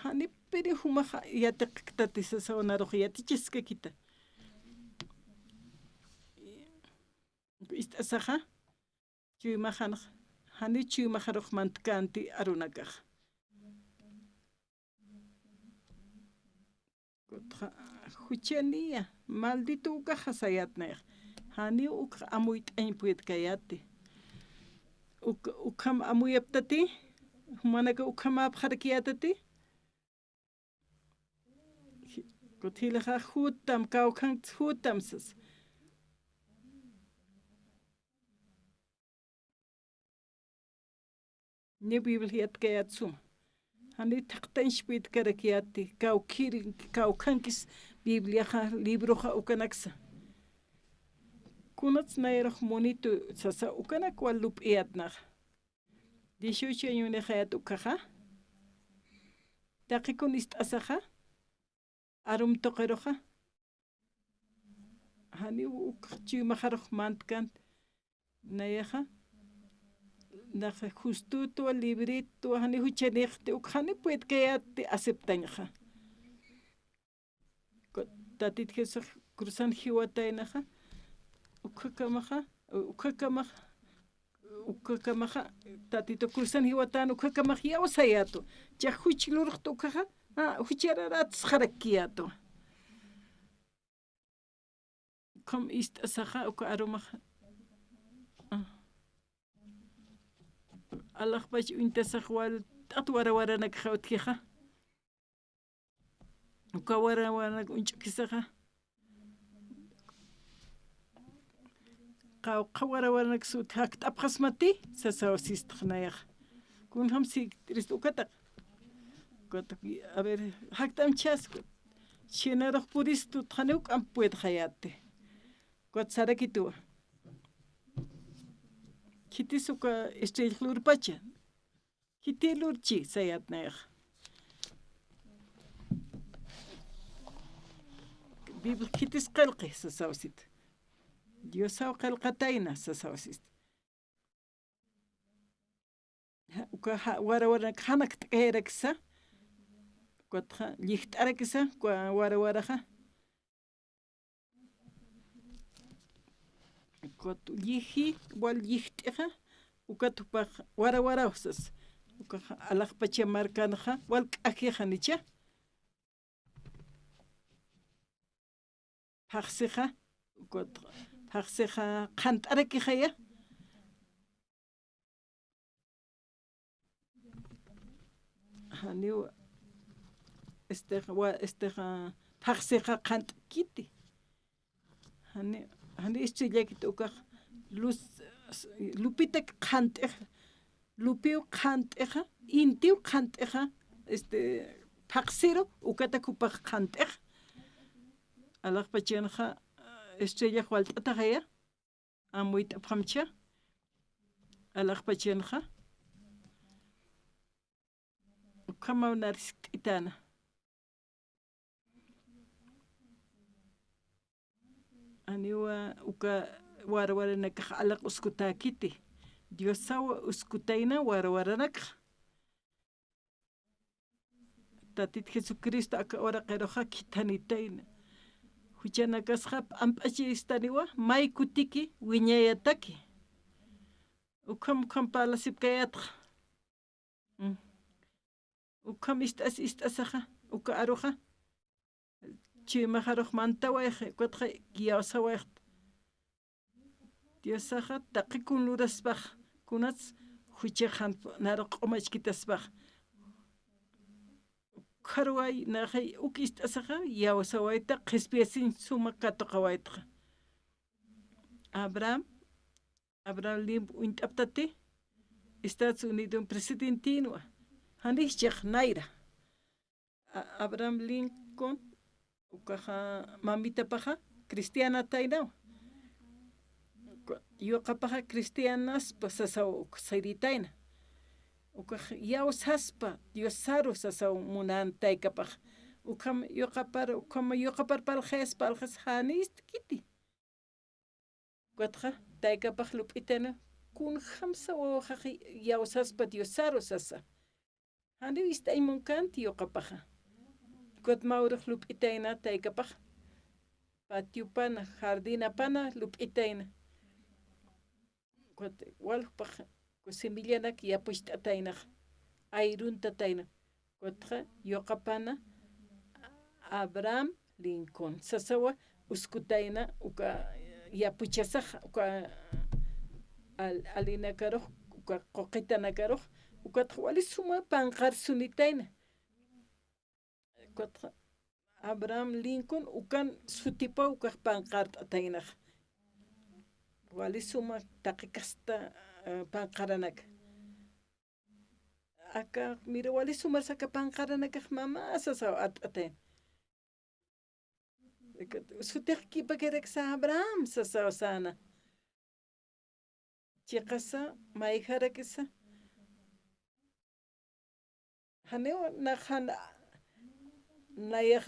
Janipiri jumax yatiqktati sasaw narux yatichaskakita. Ist'asaxa, chuymaxanx, jani chuymaxarux mantkänti arunakax. Juchaniya, maldito ukaxa sayät nayax. Janiw uk amuyt'añ puytkayäti. Uk, ukham amuyaptati, jumanaka ukhamäpxarakiyätati. Kutilaxa jutam, kawkhanks jutam sas. Ni Biblia yatkayät suma. Jani thaqtanchpïtkarakiyäti, kawkir, kawkhankis Bibliaxa, libroxa ukanaksa. Kunats nayarux munitu sasa ukanak wal lup'iyät naxa. Dieciocho añonixayät ukkhaxa. Taqikun ist'asaxa. Arum tuqiruxa. Janiw uk chuymaxarux mantkänti nayaxa. Nax justutwa, libritwa, jani juchanïxti, uk jani puytkayäti aceptañxa. Tatit Jesús cruzan jiwataynaxa, ukkhakamaxa, Ukakamax, ukakamaxa, Tatitu cruzan jiwatan ukakamax iyawsayätwa. Chax juch lurxta ukaxa, a, juchararat sxarakkiyätwa. Ukham ist'asaxa, uka arumaxa. A. Alaxpach uñtasax walt'at wara waranakxa utjixa. Uka wara waranak uñch'kisaxa. Qawqha wara waranak sut jakt'apxasmati, sasaw sistx nayaxa. Kunjam sikt'irist ukataq. Ukataq, a ver, jakt'amchas. Chinarux puristu, janiw k'amp puedxayäti. Ukat sarakituwa. Khitis uka estrella lurpacha. Khiti lurchi sayät nayaxa. Biblia khitis qillqi sasaw sist. Diosaw qillqatayna sasaw sist. Ja, uka ja, wara waranak janakt'kayaraksa. Ukatxa, llijt'araksa, uka wara waraxa. Ukat lliji, wal llijt'ixa, ukat jupax wara waraw sas. Ukax alaxpacha markanxa, wal k'akixa nicha. Phaxsixa, ukat phaxsixa qhant'arakixaya. Janiw, este, wa-, este, ja, phaxsixa qhant'kiti. Jani, jani estrellakit ukax luz, lupitak qhant'ixa, lupiw qhant'ixa, intiw qhant'ixa, este, phaxsiru, ukatak jupax qhant'ixa. Alaxpachanxa, estrellax walt'ataxaya. Amuyt'apxamcha, alaxpachanxa, ukhamaw nar jiskt'itäna. Janiwa uka wara waranakax alax uskutäkiti. Diosaw uskutayna wara waranakxa. Tatit Jesucristo aka uraqiruxa khithanitayna. Juchanakasxa p'amp'achistaniwa, may kutiki wiñayataki. Ukham, ukham parlasipkayätxa. Mm. Ukham ist'as, ist'asaxa, uka aruxa. Chuymax arux mantawayxi, ukatxa iyawsawayxta. Diosaxa taqi kun luraspax, kunats juchax jan naru q'umachkitaspax. Ukharuway naxay uk ist'asaxa, iyawsawayta, qhispiyasiñ suma katuqawaytxa. Abraham, Abraham Lincoln uñt'aptati, Estados Unidos presidentinwa. Jani jichhax nayra. A-, Abraham Lincoln, ukaxa mamitapaxa cristianataynaw. Uka, yuqapaxa cristianaspa sasaw uk siritayna. Ukax iyawsaspa Diosaru sasaw munan taykapax. Ukham yuqapar, ukham yuqapar parlxayas, parlxas jani ist'kiti. Ukatxa, taykapax lup'itayna, kunjamsa wawaxax iyawsaspa Diosaru sasa. Janiw ist'añ munkänti yuqapaxa. Ukat mä urux lup'itayna taykapax. Patiopana, jardinapana lup'itayna. Ukat wal jupax, uka simillanak yapucht'ataynax, ayruntatayna. Ukatxa, yuqapana Abraham Lincoln sasawa uskutayna, uka yapuchasax, uka al-, alinakarux, uka quqitanakarux, ukatxa wali suma panqar sunitayna. Ukatxa, Abraham Lincoln ukan sutipaw ukax panqart'ataynax. Wali suma taqi kasta, eh, panqaranak. Aka, mira, wali sumarsa aka panqaranakax mama sasaw art'atayna. Sutix kipakiraksa Abraham sasaw säna. Chiqasa, mayjarakisa. Janiw nax jan, nayax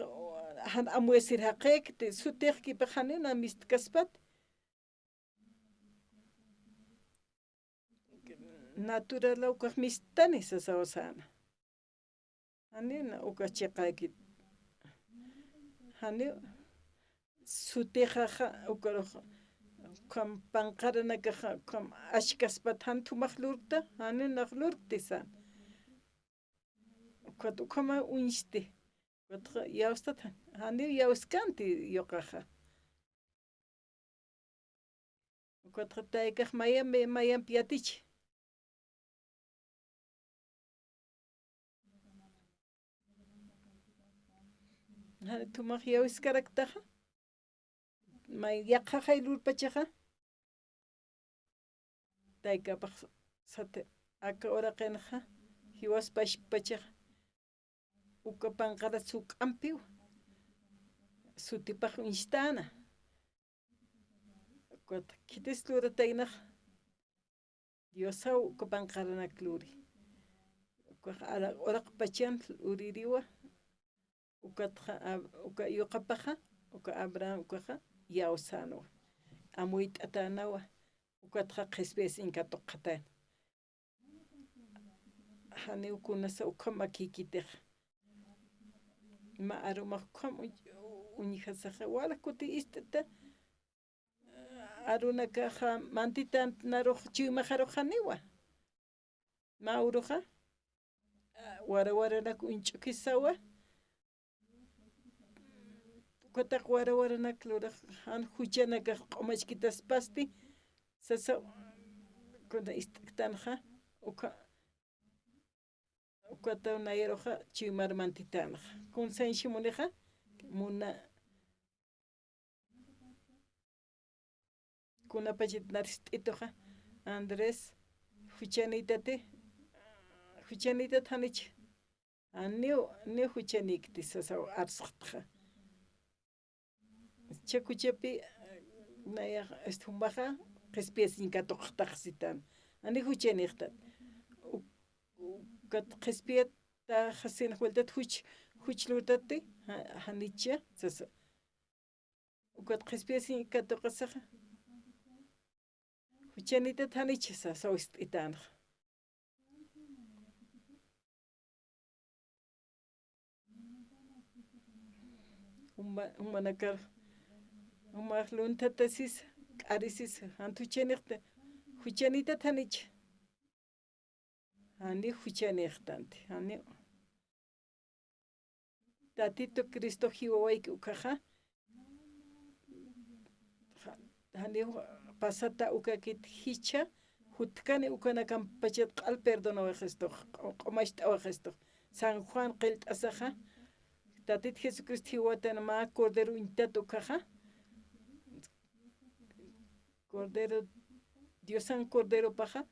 jan amuyasir jaqïkti, sutix kipax janiw na mistkaspati. Naturalaw ukax mistani sasaw säna. Janiw na ukax chiqäkit. Janiw sutixaxa ukarux ukham panqaranakaxa, ukham askaspat jan thumax lurkta, janiw nax lurkti sän. Ukat ukhama uñsti. Ukatxa iyawstat jan, janiw iyawskanti yuqaxa. Ukatxa taykax mayampi, mayampi yatichi. Jani thumax iyawskaraktaxa. May yaqhaxay lurpachaxa. Taykapax sat aka uraqinxa, jiwaspachaxa, uka panqarat suk'ampiw, sutipax uñstana. Ukat khitis lurataynax, Diosaw uka panqaranak luri. Ukax ara-, uraqpachan luririwa, ukatxa Ab-, uka yuqapaxa, uka Abraham ukaxa iyawsänwa. Amuyt'atänawa, ukatxa qhispiyasiñ katuqxatayna. Janiw kunasa ukham makïkitix. Mä arumax ukham uñ-, uñjasaxa, wal kuti ist'ta, arunakaxa mantitänarux chuymaxarux janiwa. Mä uruxa, warawaranak uñch'ukisawa. Ukataq warawaranak lurax jan juchanakax q'umachkitaspasti, sasa, kuna ist'ktanxa, uka, ukataw nayaruxa chuymar mantitänxa. Kun sañsimunixa, muna, kunapachat narist'ituxa, Andrés, juchanïtati, juchanïtat janich. Janiw, niw juchanïkti sasaw arsxtxa. Jichha juchapi, nayax, este, jumbaxa, qhispiyasiñ katuqxtax sitan. Jani juchanïxtat. U-, ukat qhispiyataxasin, jueltat juch, juch lurtati, ja-, janicha, sasa. Ukat qhispiyasiñ katuqasaxa. Juchanïtat janicha sasaw ist'itänxa. Juma-, jumanakar, jumax lunthatasisa, k'arisisa, jan juchanïxta, juchanïtat janicha. Jani juchanïxtanti, jani. Tatitu Cristo jiwawayki ukaxa, ja-, jani pasata ukakit jichha, jutkani ukanakampachat q'al perdonawayxistux, q'u-, q'umacht'awayxistux. San Juan qillt'asaxa, Tatit Jesucristo jiwatan mä Cordero uñtat ukaxa, Cordero, Diosan Corderopaxa,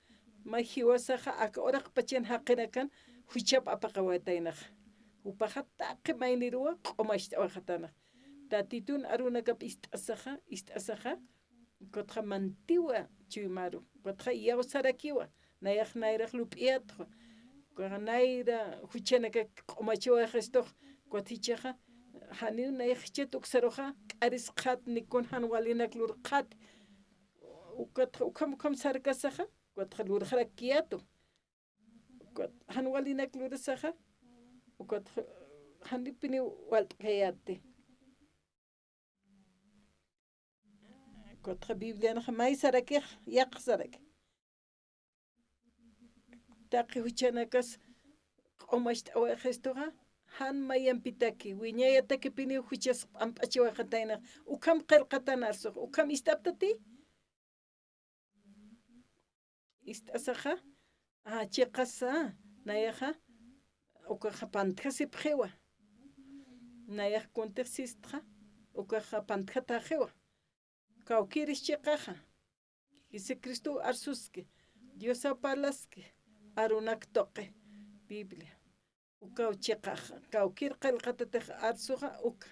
mä jiwasaxa aka uraqpachan jaqinakan juchap apaqawaytaynaxa. Jupaxa taqi mayniruwa q'umacht'awayxatanaxa. Tatitun arunakap ist'asaxa, ist'asaxa, ukatxa mantiwa chuymaru, ukatxa iyawsarakiwa, nayax nayrax lup'iyatxa, ukatxa nayra juchanakak q'umachawayxistux, ukat jichhaxa, janiw nayax jichhat uksaruxa, k'arisxat, ni kun jan walinak lurxat, ukatxa ukham ukham sarkasaxa, ukatxa lurxarakiyatu. Ukat jan walinak lurasaxa, ukat janipiniw walt'kayäti. Ukatxa Biblianxa may sarakix, yaqha saraki. Taqi juchanakas q'umacht'awayxistuxa, jan mayampitaki, wiñayatakipiniw juchas p'amp'achawayxataynax, ukham qillqatan arsux, ukham ist'aptati. Ist'asaxa, a, chiqasa, nayaxa, ukaxa pantjasipxiwa. Nayax kuntix sistxa, ukaxa pantjatäxiwa. Kawkïris chiqaxa. Jesucristow arsuski, Diosaw parlaski, arunak tuqi, Biblia. Ukaw chiqaxa, kawkïr qillqatatix arsuxa uka,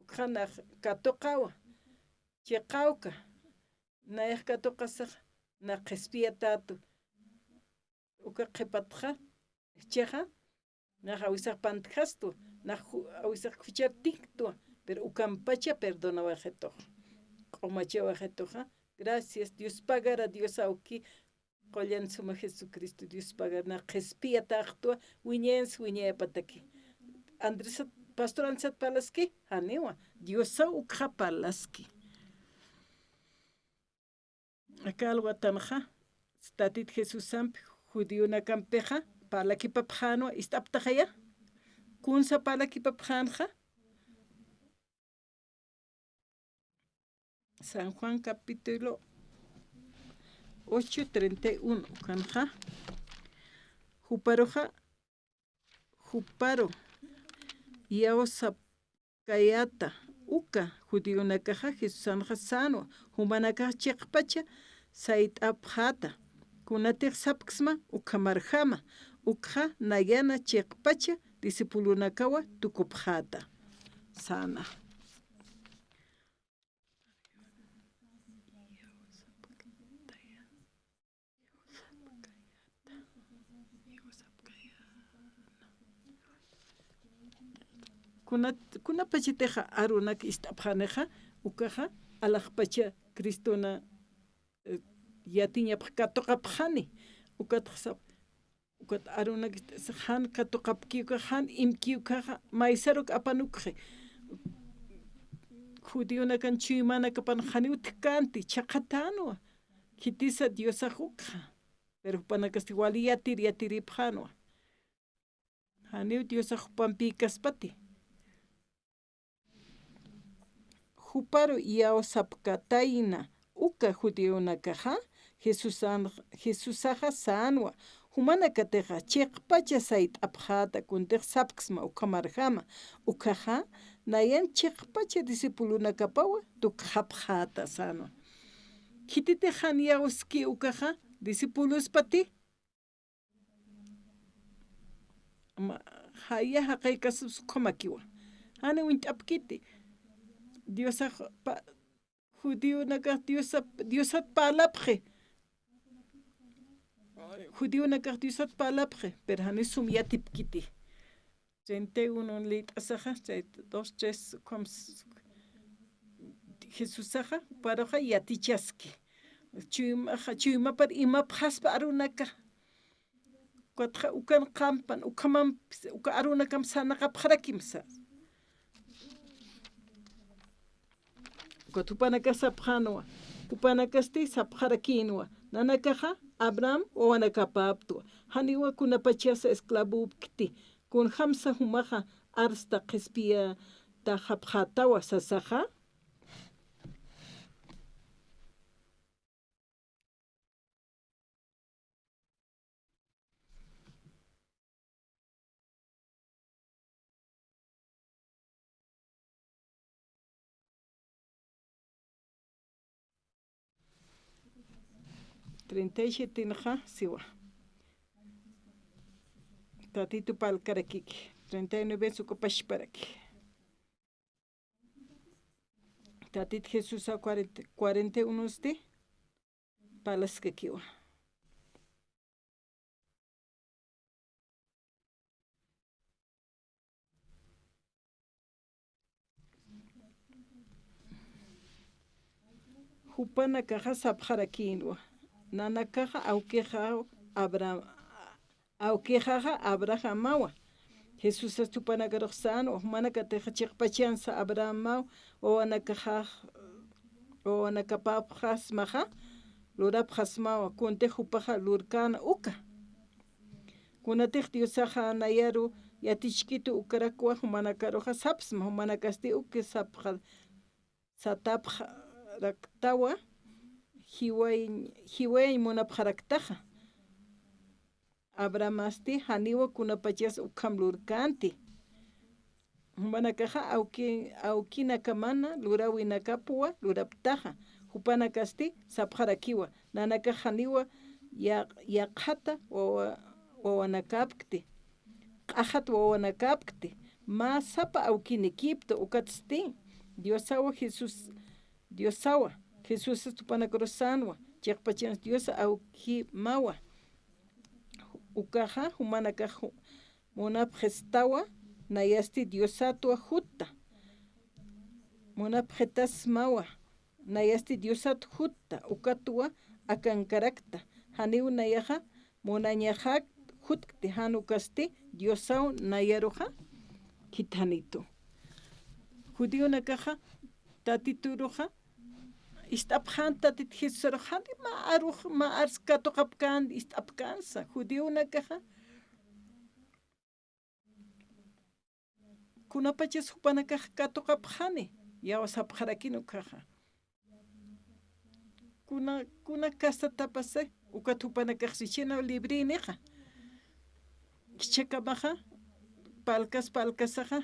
ukxa nax katuqawa, chiqawka, nayax katuqasaxa, nax qhispiyatätu, uka qhipatxa, jichhaxa, nax awisax pantjastwa, nax ju-, awisax juchar tiktwa, pero ukampacha perdonawayxitux, q'umachawayxituxa, gracias, Dios pagara, Dios awki, Qullan suma Jesucristo Dios pagar, nax qhispiyatäxtwa, wiñayansa wiñayapataki. Andresat, pastor Andresat parlaski, janiwa, Diosaw ukxa parlaski. Aka alwatanxa, Tatit Jesusampi judionakampixa parlakipapxänwa, ist'aptaxaya. Kunsa parlakipapxänxa. San Juan capítulo ocho, treinta y uno, ukanxa. Juparuxa, juparu iyawsapkayäta uka judionakaxa Jesusanxa sänwa, jumanakax chiqpacha sayt'apxäta, kunatix sapksma ukhamarjama, ukxa nayana chiqpacha discipulonakawa tukupxäta. Säna. Kuna, kunapachatixa arunak ist'apxanixa, ukaxa alaxpacha Cristona, eh, yatiñapx katuqapxani, ukatxa sap-, ukat arunak ist'asa jan katuqapkiw ukaxa, jan imkiw ukaxa, maysaruk apanukxi. Judionakan chuymanakapan janiw utjkänti, chhaqhatänwa. Khitisa Diosax ukxa. Pero jupanakasti wali yatir, yatiripxänwa. Janiw Diosax jupampïkaspati. Juparu iyawsapkatayna uka judionakaxa, Jesusan-, Jesusaxa sänwa, jumanakatixa chiqpacha sayt'apxäta, kuntix sapksma ukhamarjama, ukhaxa nayan chiqpacha discipulonakapawa tukxapxäta sänwa. Khititix jan iyawski ukaxa, discipulospati, ma, jaya jaqaykaspas ukhamakiwa. Jani uñt'apkiti. Diosax pa-, judionakax Diosap-, Diosat parlapxi. Judionakax Diosat parlapxi, pero jani sum yatipkiti. Treinta y uno liyt'asaxa, chay dos, tres, ukham s-, Jesusaxa, juparuxa yatichaski. Chuymaxa, chuymapar imapxaspa arunaka. Ukatxa ukan qampan, ukhamam, uka arunakam sarnaqapxarakimsa. Ukat jupanakax sapxänwa, jupanakasti sapxarakïnwa, nanakaxa Abraham wawanakapäptwa, janiwa kunapachasa esclavopkti, kunjamsa jumaxa arsta qhispiyataxapxätawa sasaxa. Treinta y siete naxa siwa. Tatitu parlkarakiki. Treinta y nueve sukupashparaki. Tatit Jesusa cuarenta, cuarenta y uno sti parlaskakiwa. Jupanakaxa sapxarakïnwa, nanakaxa awkixa Abraham, awkixaxa Abrahamawa. Jesusas jupanakarux sänwa, jumanakatixa chiqpachansa Abrahamaw, wawanakaxax, wawanakapäpxasmaxa lurapxasmawa, kuntix jupaxa lurkäna uka. Kunatix Diosaxa nayaru yatichkitu ukarakwa, jumanakaruxa sapsma, jumanakasti uki sapxa, satapxaraktawa, jiwayañ, jiwayañ munapxaraktaxa. Abrahamasti janiwa kunapachas ukham lurkänti. Jumanakaxa awki, awkinakamana luräwinakapwa luraptaxa. Jupanakasti sapxarakiwa, nanakax janiwa ya, yaqhata wawa, wawanakäpkti. Q'axat wawanakäpkti, mä sapa awkinikipta, ukatsti Diosawa Jesús, Diosawa Jesús jupanakarus sänwa, chiqpachansa Dios awkimawa. Ukaxa jumanakax ju, munapxistawa, nayasti Diosatwa jutta. Munapxitasmawa, nayasti Diosat jutta, ukatwa akankarakta, janiw nayaxa munañaxak jutkti, jan ukasti Diosaw nayaruxa khithanitu. Judionakaxa Tatituruxa Ist'apxän Tatit Jesusarux, jani mä arux, mä ars katuqapkän, ist'apkänsa, judionakaxa. Kunapachas jupanakax katuqapxani, iyawsapxarakin ukaxa. Kuna, kuna castatapasa, ukat jupanakax richina librinixa. Jichhakamaxa, parlkas, parlkasaxa,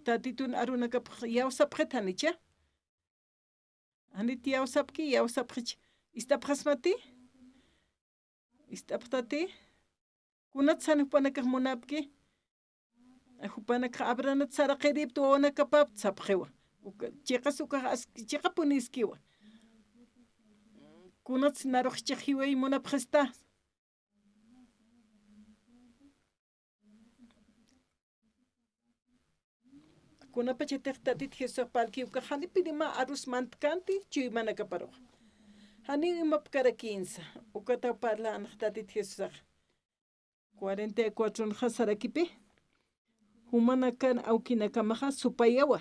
Tatitun arunakapx iyawsapxit janicha. Janit iyawsapki, iyawsapxich. Ist'apxasmati? Ist'apxtati? Kunatsan jupanakax munapki? Jupanakax abranat saraqiripta wawanakapäpta sapxiwa. Uka, chiqas ukax as-, chiqapuniskiwa. Kunats narux jichhax jiway munapxista? Kunapachatix Tatit Jesusax parlki ukax janipini mä arus mantkänti chuymanakaparux. Janiw imapkarakïnsa, ukataw parlänxa Tatit Jesusax. Cuarenta y cuatro nxa sarakipi. Jumanakan awkinakamaxa supayawa,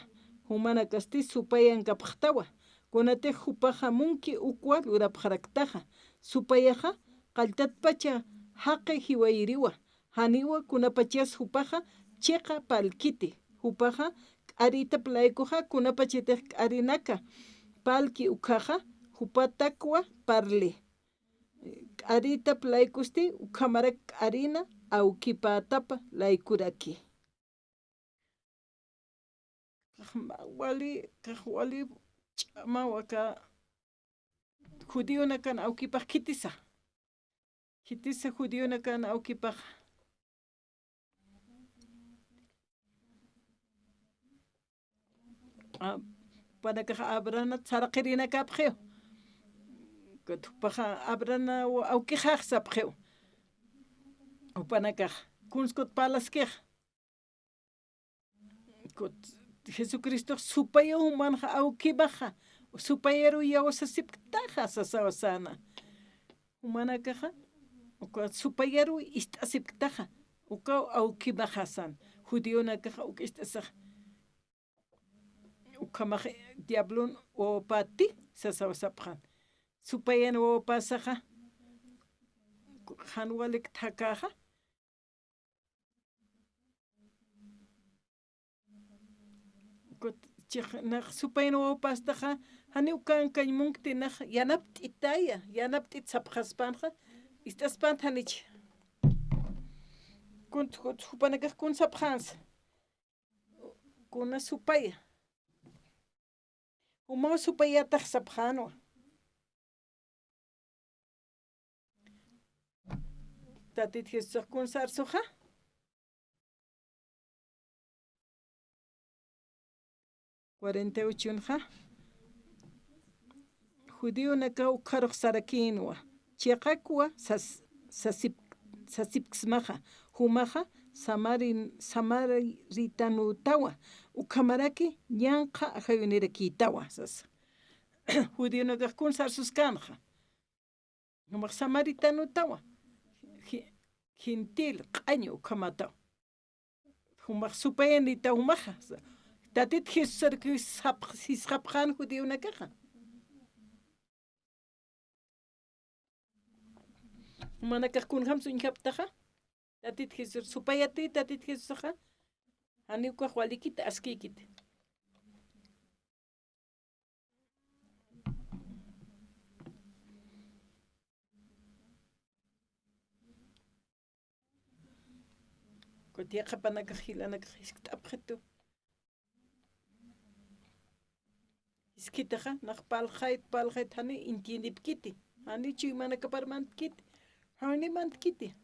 jumanakasti supayankapxtawa, kunatix jupaxa munki ukwa lurapxaraktaxa, supayaxa qalltatpacha jaqi jiwayiriwa, janiwa kunapachas jupaxa chiqa parlkiti, jupaxa k'aritap laykuxa kunapachatix k'arinaka parlki ukhaxa, jupatakwa parli. K'aritap laykusti ukhamarak k'arina awkipätapa laykuraki. Kax wali, kax wali ch'amaw aka judionakan awkipax khitisa. Khitisa judionakan awkipax. A, jupanakax abranat saraqirinakapxiw. Kut jupaxa abrana awkixax sapxiw. Jupanakax kunskut parlaskix. Kut Jesucristox supayaw jumanxa awkimaxa, supayaru iyawsasipktaxa sasawa säna. Jumanakaxa, uka supayaru ist'asipktaxa, ukaw awkimaxa san, judionakaxa uk ist'asaxa. Ukhamax diablon wawapäti sasawa sapxan. Supayan wawapäsaxa, jan walik thakaxa, Kut, chix, nax supayan wawapästaxa, janiw kankañ munkti nax yanapt'itaya, yanapt'it sapxaspänxa, ist'aspänti janich. Kunt, kut, jupanakax kun sapxänsa. Kuna supaya. Jumaw supayatax sapxänwa. Tatit Jesusax kun sarsuxa. Cuarenta y ochonxa. Judionakaw ukharux sarakïnwa. Chiqakwa sas-, sasip-, sasipksmaxa. Jumaxa samari-, samaritanutawa. Ukhamaraki ñanqha ajayunirakïtawa sasa. Judionakax kun sarsuskänxa. Jumax samaritanutawa. Ge-, gentil, q'añu ukhamataw. Jumax supayanitaw jumaxa. Tatit Jesusaraki sap-, sisxapxän judionakaxa. Jumanakax kunjams uñjapxtaxa. Tatit Jesús, supayati Tatit Jesusaxa. Janiw ukax walikit, askïkit. Kutiya qhapanakax jilanakax jiskt'apxitu. Jiskt'apxixa, nax parlxayt, parlxayt, jani entiendipkiti. Jani chuymanakapar mantkiti. Jani mantkiti.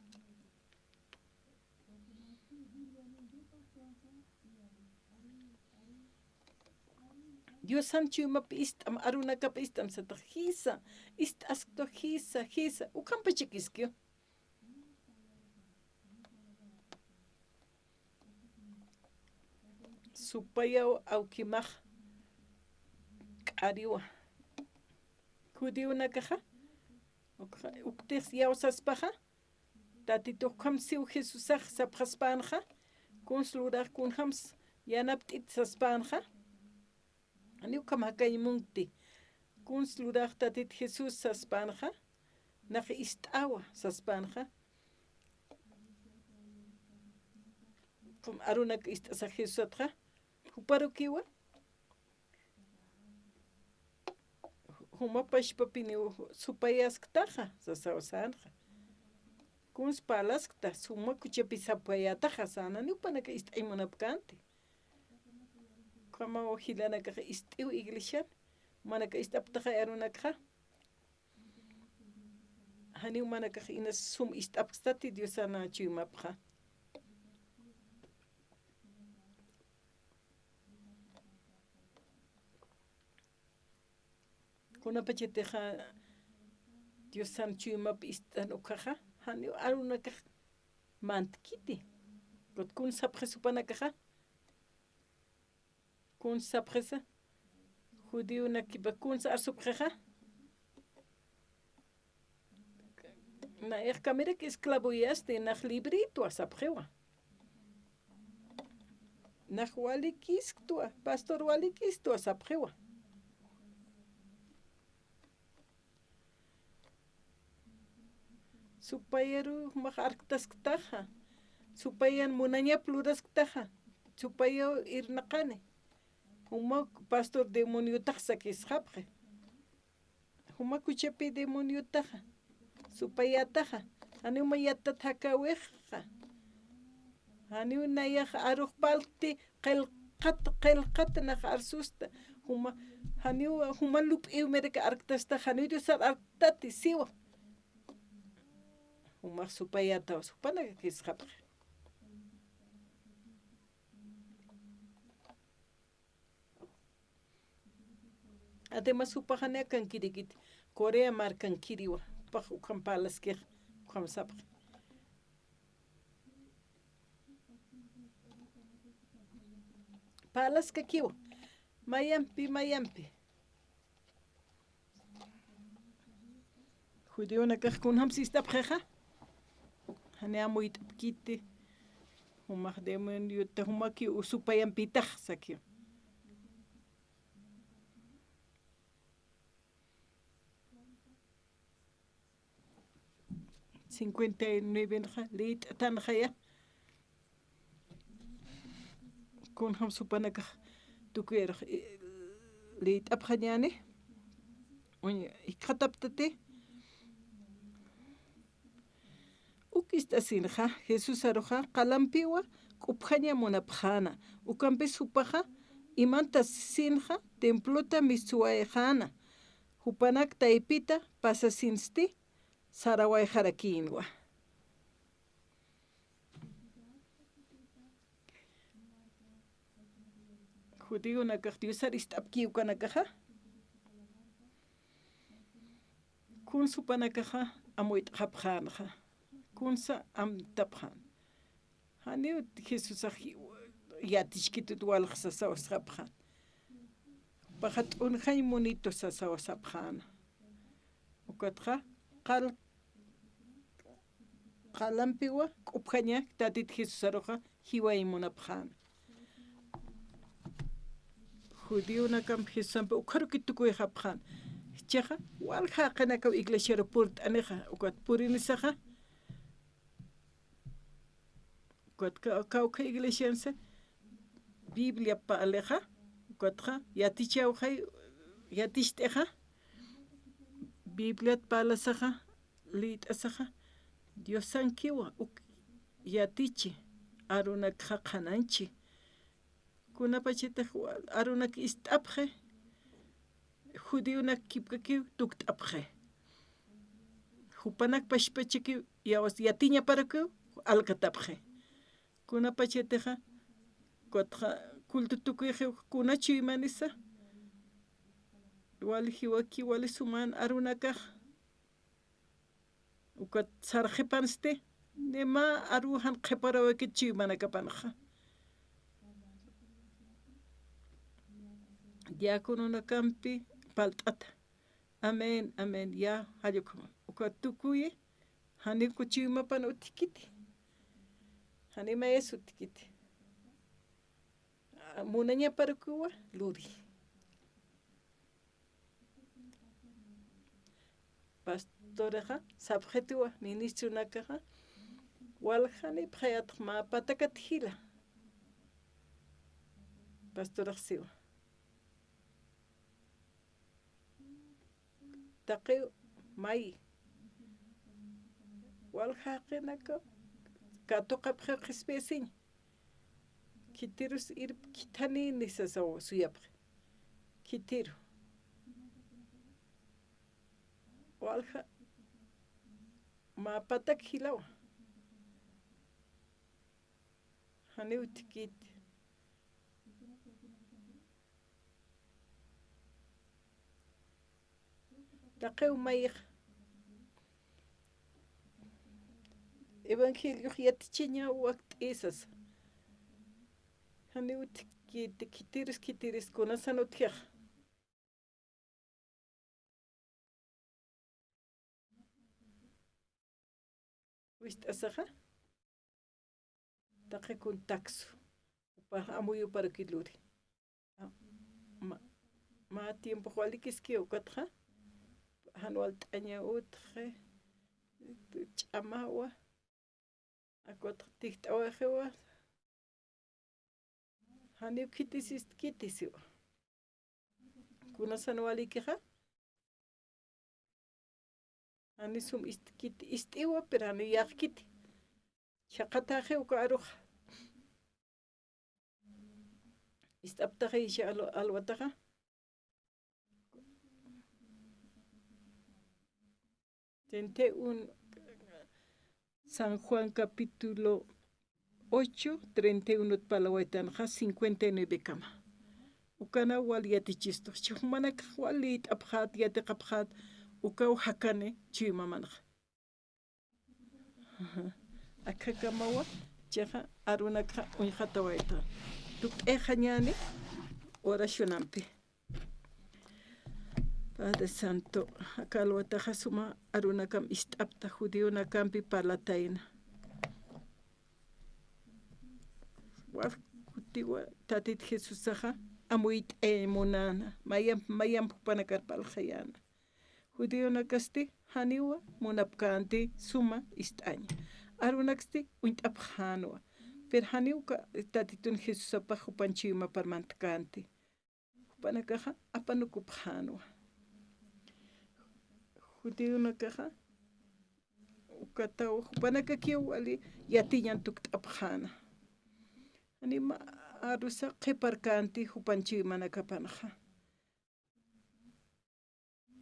Diosan chuymap ist'am, arunakap ist'am satax jisa, ist'asktu jisa, jisa, ukhampachakiskiw. Supayaw awkimax k'ariwa. Judionakaxa, uk-, uktix iyawsaspaxa, Tatitux ukham siw Jesusax sapxaspänxa, kuns lurax kunjams yanapt'it saspänxa, janiw ukham jakañ munkti, Kuns lurax Tatit Jesús saspanxa, nax ist'awa saspanxa. Qum arunak ist'asax Jesusatxa, juparukiwa. Juma pachpapiniw supayasktaxa, sasaw sänxa. Kuns parlaskta, suma kuchapi sapayätaxa, sänani jupanaka ist'añ munapkänti. Ukhamaw jilanakax ist'iw iglesian, jumanaka ist'aptaxa arunakxa. Janiw jumanakax inas sum ist'apkstati Diosana chuymapxa. Kunapachatixa Diosan chuymap ist'an ukaxa, janiw arunakax mantkiti. Kut kun sapxis jupanakaxa. Kun sapxisa, judionakipa kun arsupxixa. Nayax kamirak esclavoyasti, nax libritwa sapxiwa. Nax walikisktwa, pastor walikistwa sapxiwa. Supayaru jumax arktasktaxa. Supayan munañap lurasktaxa. Supayaw irnaqani. Juma pastor demoniotax sakisxapxi. Juma kuchapi demoniotaxa. Supayataxa. Janiw juma yatat jakäwixa. Janiw nayax arux parlkti qillqat, qillqat nax arsusta. Juma, janiw, juma lup'iw mirak arktasta, janiw Diosar arktati, siwa. Jumax supayataw, jupanakakisxapxi. Además, jupax janiw akankirikiti, Corea markankiriwa, jupax ukham parlaskix, ukham sapxi. Parlaskakiwa, mayampi, mayampi. Judionakax kunjamsi ist'apxixa, janiw amuyt'apkiti, jumax demoniota, jumaki usupayampitax sakiw. Cincuenta y nueve nxa, liyt'atanxaya. Kunjam supanakax tukuyarux, eh, liyt'apxañäni. Uñ, jikxataptati. Uk ist'asinxa, Jesusaruxa qalampiwa k'upjaña munapxäna. Ukampis jupaxa imantasinxa templota mistsuwayxäna. Jupanak taypita pasasinsti sarawayxarakïnwa. Judionakax Diosar ist'apki ukanakaxa, kun supanakaxa amuyt'xapxänxa, kunsa amtapxän. Janiw Jesusax yatichkitut walja sasawasxapxän. Jupaxa t'unjañ munitu sasawasapxäna. Ukatxa qal, qalampiwa k'upjaña Tatit Jesusaruxa jiwayañ munapxäna. Judionakamp Jesusampi ukxaruki tukuyxapxän. Jichhaxa walja jaqinakaw iglesiaru purt'anixa, ukat purinisaxa. Ukat ka, kawkha iglesiansa Biblia parlixa, ukatxa yatichawxay, yaticht'ixa, Bibliat parlasaxa, liyt'asaxa, Diosankiwa uk yatichi, arunakxa qhanañchi. Kunapachatix arunak ist'apxi, judionak kipkakiw tukt'apxi. Jupanak pachpachakiw yawas yatiñaparakiw alkatapxi. Kunapachatixa, ukatxa culto tukuyxiw kuna chuymanisa, wali jiwaki, wali suman arunakax. Ukat sarxipansti, nima aru jan qhiparawakit chuymanakapanxa. Diacononakampi palt'ata. Amén, amén. Ya, jall ukhama. Ukat tukuyi, janiw chuymapan utjkiti. Janiw mayas utjkiti. A, munañaparukiwa luri. Pastorixa sapxituwa, ministronakaxa, waljanipxayatx mä patakat jila. Pastorax siwa. Taqiw may. Walja jaqinaka katuqapxiw qhispiyasiñ. Khitirus irp khithanini sasaw suyapxi. Khitiru. Walja mä patak jilawa. Janiw utjkiti. Taqiw mayix evangeliox yatichiñaw wakt'isas. Janiw utjkiti, khitirus, khitirus kunasan utjixa. Wist'asaxa, taqi kun taksu, upa amuyuparaki luri. A, ma, ma tiempo walikiski ukatxa, jan walt'aña utji, ch'amawa, akut tijt'awaxiwa, janiw khitisistkiti siwa. Kunasan walikixa, jani sum istkiti, ist'iwa, pero jani yaqkiti. Chhaqataxi uka aruxa. Ist'aptaxisha alwa, alwataxa. Treinta y uno, San Juan capítulo ocho, treinta y uno parlawaytanxa cincuenta y nueve kama. Ukanaw wal yatichistu. Jumanakax wal liyt'apxät, yatiqapxät, ukaw jakani chuymamanxa. Akhakamawa, chixa arunakxa uñxatawayta. Tukt'ayañäni oracionampi. Padre Santo, aka alwataxa suma arunakamp ist'apta, judionakampi parlatayna. Wal kutiwa Tatit Jesusaxa amuyt'ay munäna, mayamp, mayamp jupanakar parlxayäna. Judionakasti janiwa munapkänti suma ist'aña. Arunaksti uñt'apxänwa. Pero janiw uka Tatitun Jesusapax jupan chuymapar mantkänti. Jupanakaxa apanukupxänwa. Judionakaxa ukataw jupanakakiw wali yatiñan tukt'apxäna. Jani mä arusa qhiparkänti jupan chuymanakapanxa.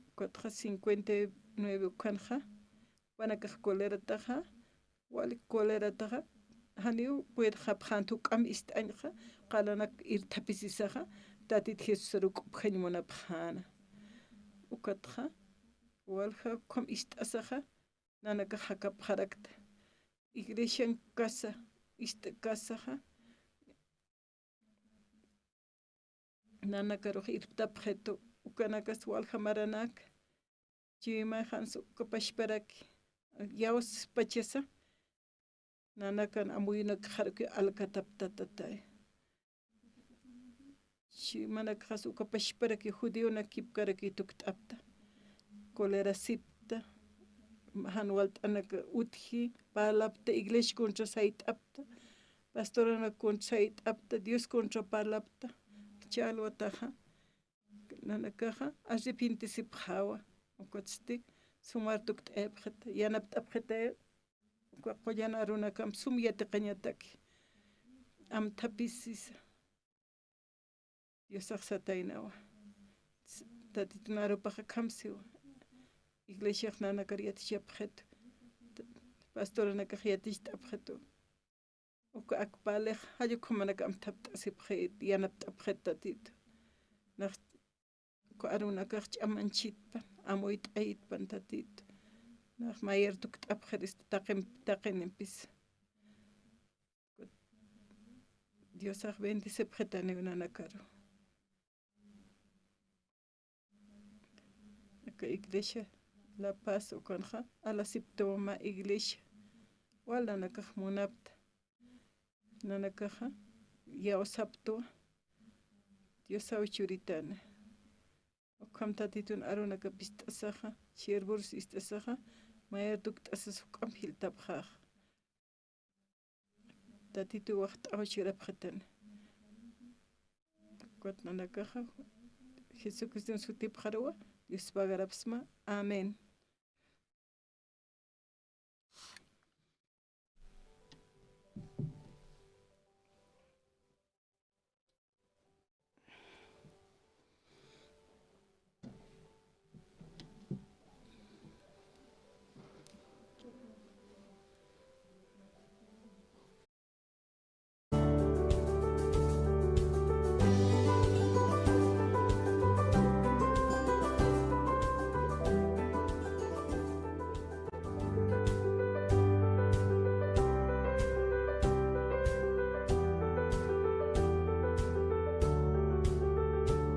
Ukatxa cincuenta y nueve ukhanxa, jupanakax colerataxa, wali colerataxa, janiw puedxapxänti juk'amp ist'añxa, qalanak irthapisisaxa, Tatit Jesusar uk'upjañ munapxäna. Ukatxa, walja ukham ist'asaxa, nanakax jakapxarakta. Iglesian kasa, ist'kasaxa, nanakarux irptapxitu, ukanakas walja maranaka, chuymaxans uka pachparaki, yawspachasa, nanakan amuyunakxaraki alkataptatatay. Chuymanakxas uka pachparaki judionakipkaraki tukt'apta. Colerasipta, jan walt'anak utji, parlapta, iglesia contra sayt'apta, pastoranak contra sayt'apta, Dios contra parlapta. Chay alwataxa, nanakaxa arrepienchisipxäwa, ukatsti sumar tukt'ayapxita, yanapt'apxita, uka qullan arunakamp sum yatiqañataki. Amthapisisa. Diosax sataynawa. Tatitun arupax akham siwa. Iglesiax nanakar yatichapxitu. Pastoranakax yaticht'apxitu. Uka ak parlix, jall ukhamanaka amthapt'asipxit, yanapt'apxit Tatitu. Nax uka arunakax ch'amanchitpan, amuyt'ayitpan Tatitu. Nax mayar tukt'apxirista taqin, taqinimpis. Diosax bendecipxitaniw nanakaru. Aka iglesia La Paz ukanxa, alasiptuwa mä iglesia. Wal nanakax munapta. Nanakaxa, yawsaptuwa. Diosaw churitani. Ukham Tatitun arunakap ist'asaxa, siervorus ist'asaxa, mayar tukt'asas juk'amp jiltapxäxa. Tatitu waxt'aw chirapxitan. Ukat nanakaxa Jesucriston sutipxaruwa, Dios pagarapxsma. Amén.